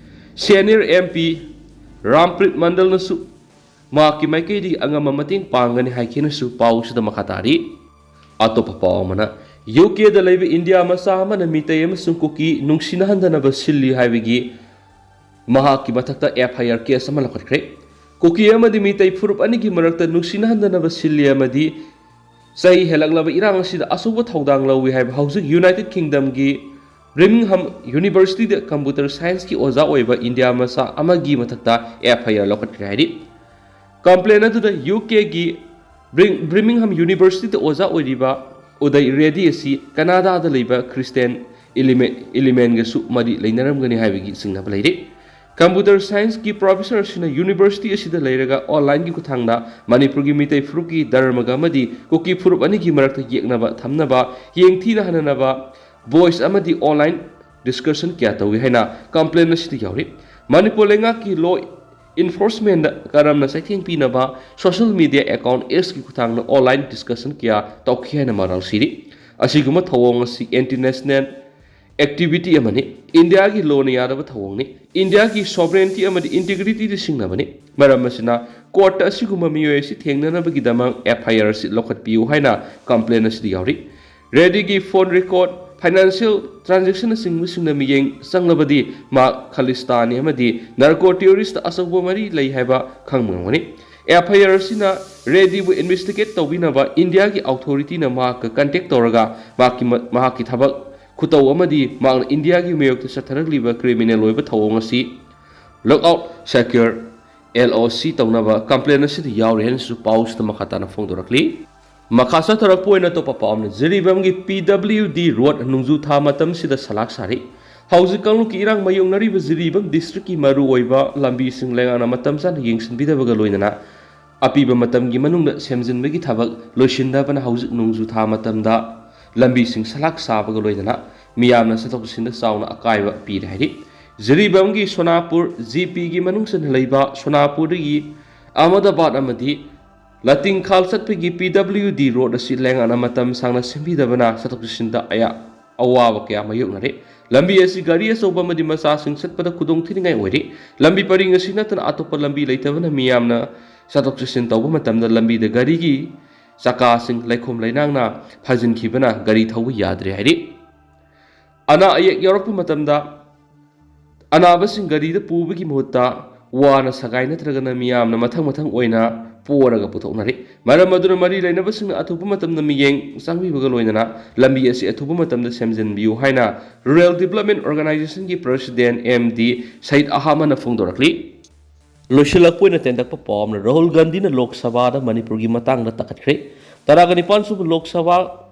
ꯁꯦꯅꯤꯌꯔ ꯑꯦꯝ ꯄꯤ ꯔꯥꯝꯄ꯭ꯔꯤꯠ ꯃꯟꯗꯜꯅꯁꯨ ꯃꯍꯥꯛꯀꯤ ꯃꯥꯏꯀꯩꯗꯒꯤ ꯑꯉꯝꯕ ꯃꯇꯦꯡ ꯄꯥꯡꯒꯅꯤ ꯍꯥꯏꯈꯤꯅꯁꯨ ꯄꯥꯎ ꯑꯁꯤꯗ ꯃꯈꯥ ꯇꯥꯔꯤ꯫ ꯑꯇꯣꯞꯄ ꯄꯥꯎ ꯑꯃꯅ, ꯌꯨ ꯀꯦꯗ ꯂꯩꯕ ꯏꯟꯗꯤꯌꯥ ꯃꯆꯥ ꯑꯃꯅ ꯃꯤꯇꯩ ꯑꯃꯁꯨꯡ ꯀꯨꯀꯤ ꯅꯨꯡꯁꯤꯅꯍꯟꯗꯅꯕ ꯁꯤꯜꯂꯤ ꯍꯥꯏꯕꯒꯤ ꯃꯍꯥꯛꯀꯤ ꯃꯊꯛꯇ ꯑꯦꯐ ꯑꯥꯏ ꯑꯥꯔ ꯀꯦꯁ ꯑꯃ ꯂꯧꯈꯠꯈ꯭ꯔꯦ꯫ ꯀꯨꯀꯤ ꯑꯃꯗꯤ ꯃꯤꯇꯩ ꯐꯨꯔꯨꯞ ꯑꯅꯤꯒꯤ ꯃꯔꯛꯇ ꯅꯨꯡꯁꯤꯅꯍꯟꯗꯅꯕ ꯁꯤꯜꯂꯤ ꯑꯃꯗꯤ ꯆꯍꯤ ꯍꯦꯜꯂꯛꯂꯕ ꯏꯔꯥꯡ ꯑꯁꯤꯗ ꯑꯆꯧꯕ ꯊꯧꯗꯥꯡ ꯂꯧꯏ ꯍꯥꯏꯕ ꯍꯧꯖꯤꯛ ꯌꯨꯅꯥꯏꯇꯦꯗ ꯀꯤꯡꯗꯝꯒꯤ ꯕ꯭ꯔꯤꯃꯤꯡꯍꯝ ꯌꯨꯅꯤꯚꯔꯁꯤꯇꯤꯗ ꯀꯝꯄ꯭ꯌꯨꯇꯔ ꯁꯥꯏꯟꯁꯀꯤ ꯑꯣꯖꯥ ꯑꯣꯏꯕ ꯏꯟꯗꯤꯌꯥ ꯃꯆꯥ ꯑꯃꯒꯤ ꯃꯊꯛꯇ ꯑꯦꯐ ꯑꯥꯏ ꯑꯥꯔ ꯂꯧꯈꯠꯈ꯭ꯔꯦ ꯍꯥꯏꯔꯤ꯫ ꯀꯝꯄ꯭ꯂꯦꯟ ꯑꯗꯨꯗ ꯌꯨ ꯀꯦꯒꯤ ꯕ꯭ꯔꯤꯡ-, ꯕ꯭ꯔꯤꯃꯤꯡꯍꯝ ꯌꯨꯅꯤꯚꯔꯁꯤꯇꯤꯗ ꯑꯣꯖꯥ ꯑꯣꯏꯔꯤꯕ ꯎꯗꯩ ꯔꯦꯗꯤ ꯑꯁꯤ ꯀꯅꯥꯗꯥꯗ ꯂꯩꯕ ꯈ꯭ꯔꯤꯁꯇꯤꯌꯥꯟ ꯏꯂꯤꯃꯦ-, ꯏꯂꯤꯃꯦꯟꯒꯁꯨ ꯃꯔꯤ ꯂꯩꯅꯔꯝꯒꯅꯤ ꯍꯥꯏꯕꯒꯤ ꯆꯤꯡꯅꯕ ꯂꯩꯔꯤ꯫ ꯀꯝꯄ꯭ꯌꯨꯇꯔ ꯁꯥꯏꯟꯁꯀꯤ ꯄ꯭ꯔꯣꯐꯦꯁꯔ ꯑꯁꯤꯅ ꯌꯨꯅꯤꯚꯔꯁꯤꯇꯤ ꯑꯁꯤꯗ ꯂꯩꯔꯒ ꯑꯣꯟꯂꯥꯏꯟꯒꯤ ꯈꯨꯠꯊꯥꯡꯗ ꯃꯅꯤꯄꯨꯔꯒꯤ ꯃꯤꯇꯩ ꯐꯨꯔꯨꯞꯀꯤ ꯙꯔꯃꯒ ꯑꯃꯗꯤ ꯀꯨꯀꯤ ꯐꯨꯔꯨꯞ ꯑꯅꯤꯒꯤ ꯃꯔꯛꯇ ꯌꯦꯛꯅꯕ ꯊꯝꯅꯕ, ꯌꯦꯡꯊꯤꯅ ꯍꯟꯅꯅꯕ, ꯚꯣꯏꯁ ꯑꯃꯗꯤ ꯑꯣꯟꯂꯥꯏꯟ ꯗꯤꯁꯀꯁꯟ ꯀꯌꯥ ꯇꯧꯏ ꯍꯥꯏꯅ ꯀꯝꯄ꯭ꯂꯦꯟ ꯑꯁꯤꯗ ꯌꯥꯎꯔꯤ꯫ ꯃꯅꯤꯄꯨꯔ ꯂꯩꯉꯥꯛꯀꯤ ꯂꯣ ꯏꯟꯐꯣꯔꯁꯃꯦꯟꯗ ꯀꯔꯝꯅ ꯆꯩꯊꯦꯡ ꯄꯤꯅꯕ ꯁꯣꯁꯤꯌꯦꯜ ꯃꯤꯗꯤꯌꯥ ꯑꯦꯀꯥꯎꯟ ꯑꯦꯛꯁꯀꯤ ꯈꯨꯠꯊꯥꯡꯗ ꯑꯣꯟꯂꯥꯏꯟ ꯗꯤꯁꯀꯁꯟ ꯀꯌꯥ ꯇꯧꯈꯤ ꯍꯥꯏꯅ ꯃꯔꯥꯜ ꯁꯤꯔꯤ꯫ ꯑꯁꯤꯒꯨꯝꯕ ꯊꯧꯑꯣꯡ ꯑꯁꯤ ꯑꯦꯟꯇꯤ ꯅꯦꯁꯅꯦꯜ ꯑꯦꯛꯇꯤꯚꯤꯇꯤ ꯑꯃꯅꯤ꯫ ꯏꯟꯗꯤꯌꯥꯒꯤ ꯂꯣꯅ ꯌꯥꯗꯕ ꯊꯧꯑꯣꯡꯅꯤ꯫ ꯏꯟꯗꯤꯌꯥꯒꯤ ꯁꯣꯚꯔꯦꯟꯇꯤ ꯑꯃꯗꯤ ꯏꯟꯇꯤꯒ꯭ꯔꯤꯇꯤꯗ ꯁꯤꯡꯅꯕꯅꯤ꯫ ꯃꯔꯝ ꯑꯁꯤꯅ ꯀꯣꯔꯠꯇ ꯑꯁꯤꯒꯨꯝꯕ ꯃꯤꯑꯣꯏ ꯑꯁꯤ ꯊꯦꯡꯅꯅꯕꯒꯤꯗꯃꯛ ꯑꯦꯐ ꯑꯥꯏ ꯑꯥꯔ ꯑꯁꯤ ꯂꯧꯈꯠꯄꯤꯌꯨ ꯍꯥꯏꯅ ꯀꯝꯄ꯭ꯂꯦꯟ ꯑꯁꯤꯗ ꯌꯥꯎꯔꯤ꯫ ꯔꯦꯗꯤꯒꯤ ꯐꯣꯟ ꯔꯦꯀꯣꯔꯗ, ꯐꯥꯏꯅꯥꯟꯁꯤꯌꯦꯜ ꯇ꯭ꯔꯥꯟꯖꯦꯛꯁꯟ ꯑꯁꯤꯒꯨꯝꯕꯁꯤꯡꯗ ꯃꯤꯠꯌꯦꯡ ꯆꯪꯂꯕꯗꯤ ꯃꯍꯥꯛ ꯈꯥꯂꯤꯁꯇꯥꯅꯤ ꯑꯃꯗꯤ ꯅꯥꯔꯀꯣ ꯇꯦꯔꯣꯔꯤꯁꯇ ꯑꯆꯧꯕ ꯃꯔꯤ ꯂꯩ ꯍꯥꯏꯕ ꯈꯪꯕ ꯉꯝꯒꯅꯤ꯫ ꯑꯦꯐ ꯑꯥꯏ ꯑꯥꯔ ꯑꯁꯤꯅ ꯔꯦꯗꯤꯕꯨ ꯏꯟꯚꯦꯁꯇꯤꯒꯦꯠ ꯇꯧꯕꯤꯅꯕ ꯏꯟꯗꯤꯌꯥꯒꯤ ꯑꯣꯊꯣꯔꯤꯇꯤꯅ ꯃꯍꯥꯛꯀ ꯀꯟꯇꯦꯛ ꯇꯧꯔꯒ ꯃꯍꯥꯛꯀꯤ ꯃ-, ꯃꯍꯥꯛꯀꯤ ꯊꯕꯛ ꯈꯨꯇꯧ ꯑꯃꯗꯤ ꯃꯍꯥꯛꯅ ꯏꯟꯗꯤꯌꯥꯒꯤ ꯃꯥꯌꯣꯛꯇ ꯆꯠꯊꯔꯛꯂꯤꯕ ꯀ꯭ꯔꯤꯃꯤꯅꯦꯜ ꯑꯣꯏꯕ ꯊꯧꯑꯣꯡ ꯑꯁꯤ ꯂꯨꯛ ꯑꯥꯎꯠ ꯁꯦꯀ꯭ꯌꯨꯔ ꯑꯦꯜ ꯑꯣ ꯁꯤ ꯇꯧꯅꯕ ꯀꯝꯄ꯭ꯂꯦꯟ ꯑꯁꯤꯗ ꯌꯥꯎꯔꯤ ꯍꯥꯏꯅꯁꯨ ꯄꯥꯎꯁꯤꯗ ꯃꯈꯥ ꯇꯥꯅ ꯐꯣꯡꯗꯣꯔꯛꯂꯤ꯫ ꯃꯈꯥ ꯆꯠꯊꯔꯛꯄ ꯑꯣꯏꯅ ꯑꯇꯣꯞꯄ ꯄꯥꯎ ꯑꯃꯅ ꯖꯤꯔꯤꯕꯥꯝꯒꯤ ꯄꯤ ꯗꯕ꯭ꯂꯤꯎ ꯗꯤ ꯔꯣꯗ ꯅꯣꯡꯖꯨ ꯊꯥ ꯃꯇꯝꯁꯤꯗ ꯁꯂꯥꯛ ꯁꯥꯔꯤ꯫ ꯍꯧꯖꯤꯛ ꯀꯥꯡꯂꯨꯞꯀꯤ ꯏꯔꯥꯡ ꯃꯥꯌꯣꯛꯅꯔꯤꯕ ꯖꯤꯔꯤꯕꯥꯝ ꯗꯤꯁꯇ꯭ꯔꯤꯛꯀꯤ ꯃꯔꯨꯑꯣꯏꯕ ꯂꯝꯕꯤꯁꯤꯡ ꯂꯩꯉꯥꯛꯅ ꯃꯇꯝ ꯆꯥꯅ ꯌꯦꯡꯁꯤꯟꯕꯤꯗꯕꯒ ꯂꯣꯏꯅꯅ ꯑꯄꯤꯕ ꯃꯇꯝꯒꯤ ꯃꯅꯨꯡꯗ ꯁꯦꯝꯖꯤꯟꯕꯒꯤ ꯊꯕꯛ ꯂꯣꯏꯁꯤꯟꯗꯕꯅ ꯍꯧꯖꯤꯛ ꯅꯣꯡꯖꯨ ꯊꯥ ꯃꯇꯝꯗ ꯂꯝꯕꯤꯁꯤꯡ ꯁꯂꯥꯛ ꯁꯥꯕꯒ ꯂꯣꯏꯅꯅ ꯃꯤꯌꯥꯝꯅ ꯆꯠꯊꯣꯛ ꯆꯠꯁꯤꯟꯗ ꯆꯥꯎꯅ ꯑꯀꯥꯏꯕ ꯄꯤꯔꯦ ꯍꯥꯏꯔꯤ꯫ ꯖꯤꯔꯤꯕꯥꯝꯒꯤ ꯁꯣꯅꯥꯄꯨꯔ ꯖꯤ ꯄꯤꯒꯤ ꯃꯅꯨꯡ ꯆꯟꯅ ꯂꯩꯕ ꯁꯣꯅꯥꯄꯨꯔꯗꯒꯤ ꯑꯍꯃꯗꯥꯕꯥꯗ ꯑꯃꯗꯤ ꯂꯥꯇꯤꯡꯈꯥꯜ ꯆꯠꯄꯒꯤ ꯄꯤ ꯗꯕ꯭ꯂꯤꯎ ꯗꯤ ꯔꯣꯗ ꯑꯁꯤ ꯂꯩꯉꯥꯛꯅ ꯃꯇꯝ ꯁꯥꯡꯅ ꯁꯦꯝꯕꯤꯗꯕꯅ ꯆꯠꯊꯣꯛ ꯆꯠꯁꯤꯟꯗ ꯑꯌꯥ-, ꯑꯋꯥꯕ ꯀꯌꯥ ꯃꯥꯌꯣꯛꯅꯔꯦ꯫ ꯂꯝꯕꯤ ꯑꯁꯤ ꯒꯥꯔꯤ ꯑꯆꯧꯕ ꯑꯃꯗꯤ ꯃꯆꯥꯁꯤꯡ ꯆꯠꯄꯗ ꯈꯨꯗꯣꯡ ꯊꯤꯅꯤꯡꯉꯥꯏ ꯑꯣꯏꯔꯤ꯫ ꯂꯝꯕꯤ ꯄꯔꯤꯡ ꯑꯁꯤ ꯅꯠꯇꯅ ꯑꯇꯣꯞꯄ ꯂꯝꯕꯤ ꯂꯩꯇꯕꯅ ꯃꯤꯌꯥꯝꯅ ꯆꯠꯊꯣꯛ ꯆꯠꯁꯤꯟ ꯇꯧꯕ ꯃꯇꯝꯗ ꯂꯝꯕꯤꯗ ꯒꯥꯔꯤꯒꯤ ꯆꯀꯥꯁꯤꯡ ꯂꯩꯈꯣꯝ ꯂꯩꯅꯥꯡꯅ ꯐꯥꯖꯤꯟꯈꯤꯕꯅ ꯒꯥꯔꯤ ꯊꯧꯕ ꯌꯥꯗ꯭ꯔꯦ ꯍꯥꯏꯔꯤ꯫ ꯑꯅꯥ ꯑꯌꯦꯛ ꯌꯥꯎꯔꯛꯄ ꯃꯇꯝꯗ ꯑꯅꯥꯕꯁꯤꯡ ꯒꯥꯔꯤꯗ ꯄꯨꯕꯒꯤ ꯃꯍꯨꯠꯇ ꯋꯥꯅ ꯁꯒꯥꯏ ꯅꯠꯇ꯭ꯔꯒꯅ ꯃꯤꯌꯥꯝꯅ ꯃꯊꯪ ꯃꯊꯪ ꯑꯣꯏꯅ ꯄꯣꯔꯒ ꯄꯨꯊꯣꯛꯅꯔꯤ꯫ ꯃꯔꯝ ꯑꯗꯨꯅ ꯃꯔꯤ ꯂꯩꯅꯕꯁꯤꯡꯅ ꯑꯊꯨꯕ ꯃꯇꯝꯗ ꯃꯤꯠꯌꯦꯡ ꯆꯪꯕꯤꯕꯒ ꯂꯣꯏꯅꯅ ꯂꯝꯕꯤ ꯑꯁꯤ ꯑꯊꯨꯕ ꯃꯇꯝꯗ ꯁꯦꯝꯖꯤꯟꯕꯤꯌꯨ ꯍꯥꯏꯅ ꯔꯨꯔꯦꯜ ꯗꯤꯕ꯭ꯂꯞꯃꯦꯟ ꯑꯣꯔꯒꯅꯥꯏꯖꯦꯁꯟꯒꯤ ꯄ꯭ꯔꯁꯤꯗꯦꯟ ꯑꯦꯝ ꯗꯤ ꯁꯌꯤꯗ ꯑꯍꯃꯗꯅ ꯐꯣꯡꯗꯣꯔꯛꯂꯤ꯫ ꯂꯣꯏꯁꯤꯜꯂꯛꯄ ꯑꯣꯏꯅ ꯇꯦꯟꯇꯛꯄ ꯄꯥꯎ ꯑꯃꯅ ꯔꯥꯍꯨꯜ ꯒꯥꯟꯙꯤꯅ ꯂꯣꯛ ꯁꯚꯥꯗ ꯃꯅꯤꯄꯨꯔꯒꯤ ꯃꯇꯥꯡꯗ ꯇꯥꯈꯠꯈ꯭ꯔꯦ꯫ ꯇꯔꯥꯒ ꯅꯤꯄꯥꯟ ꯁꯨꯕ ꯂꯣꯛ ꯁꯚꯥ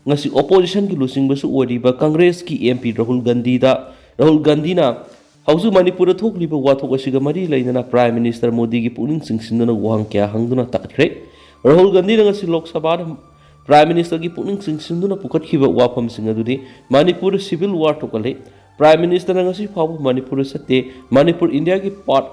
ꯉꯁꯤ ꯑꯣꯄꯣꯖꯤꯁꯟꯒꯤ ꯂꯨꯆꯤꯡꯕꯁꯨ ꯑꯣꯏꯔꯤꯕ ꯀꯪꯒ꯭ꯔꯦꯁꯀꯤ ꯑꯦꯝ ꯄꯤ ꯔꯥꯍꯨꯜ ꯒꯥꯟꯙꯤꯗ, ꯔꯥꯍꯨꯜ ꯒꯥꯟꯙꯤꯅ ꯍꯧꯖꯤꯛ ꯃꯅꯤꯄꯨꯔꯗ ꯊꯣꯛꯂꯤꯕ ꯋꯥꯊꯣꯛ ꯑꯁꯤꯒ ꯃꯔꯤ ꯂꯩꯅꯅ ꯄ꯭ꯔꯥꯏꯝ ꯃꯤꯅꯤꯁꯇꯔ ꯃꯣꯗꯤꯒꯤ ꯄꯨꯛꯅꯤꯡ ꯆꯤꯡꯁꯤꯟꯗꯨꯅ ꯋꯥꯍꯪ ꯀꯌꯥ ꯍꯪꯗꯨꯅ ꯇꯥꯈꯠꯈ꯭ꯔꯦ꯫ ꯔꯥꯍꯨꯜ ꯒꯥꯟꯙꯤꯅ ꯉꯁꯤ ꯂꯣꯛ ꯁꯚꯥꯗ Prime Ministerꯒꯤ ꯄꯨꯛꯅꯤꯡ ꯆꯤꯡꯁꯤꯟꯗꯨꯅ ꯄꯨꯈꯠꯈꯤꯕ ꯋꯥꯐꯝꯁꯤꯡ ꯑꯗꯨꯗꯤ ꯃꯅꯤꯄꯨꯔꯗ civil war ꯊꯣꯛꯍꯜꯂꯤ, Prime Minister ꯉꯁꯤ ꯐꯥꯎꯕ ꯃꯅꯤꯄꯨꯔꯗ ꯆꯠꯇꯦ, ꯃꯅꯤꯄꯨꯔ ꯏꯟꯗꯤꯌꯥꯒꯤ part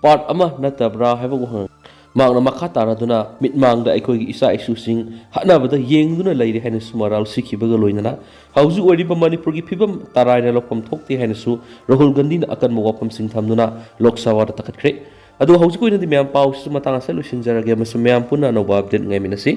part ꯑꯃ ꯅꯠꯇꯕ꯭ꯔꯥ ꯍꯥꯏꯕ ꯋꯥꯍꯪ꯫ ꯃꯍꯥꯛꯅ ꯃꯈꯥ ꯇꯥꯔꯗꯨꯅ ꯃꯤꯠꯃꯥꯡꯗ ꯑꯩꯈꯣꯏꯒꯤ ꯏꯆꯥ ꯏꯁꯨꯁꯤꯡ ꯍꯥꯠꯅꯕꯗ ꯌꯦꯡꯗꯨꯅ ꯂꯩꯔꯤ ꯍꯥꯏꯅꯁꯨ ꯃꯔꯥꯜ ꯁꯤꯈꯤꯕꯒ ꯂꯣꯏꯅꯅ ꯍꯧꯖꯤꯛ ꯑꯣꯏꯔꯤꯕ ꯃꯅꯤꯄꯨꯔꯒꯤ ꯐꯤꯕꯝ ꯇꯔꯥꯏꯅ ꯂꯧꯐꯝ ꯊꯣꯛꯇꯦ ꯍꯥꯏꯅꯁꯨ ꯔꯥꯍꯨꯜ ꯒꯥꯟꯙꯤꯅ ꯑꯀꯟꯕ ꯋꯥꯐꯝꯁꯤꯡ ꯊꯝꯗꯨꯅ ꯂꯣꯛ ꯁꯚꯥꯗ ꯇꯛꯈꯠꯈ꯭ꯔꯦ꯫ ꯑꯗꯨꯒ ꯍꯧꯖꯤꯛꯀꯤ ꯑꯣꯏꯅꯗꯤ ꯃꯌꯥꯝ ꯄꯥꯎꯁꯤꯁꯨ ꯃꯇꯥꯡ ꯑꯁꯤꯗ ꯂꯣꯏꯁꯤꯟꯖꯔꯒꯦ, ꯑꯃꯁꯨꯡ ꯃꯌꯥꯝ ꯄꯨꯟꯅ ꯑꯅꯧꯕ update ꯉꯥꯏꯃꯤꯟꯅꯁꯤ꯫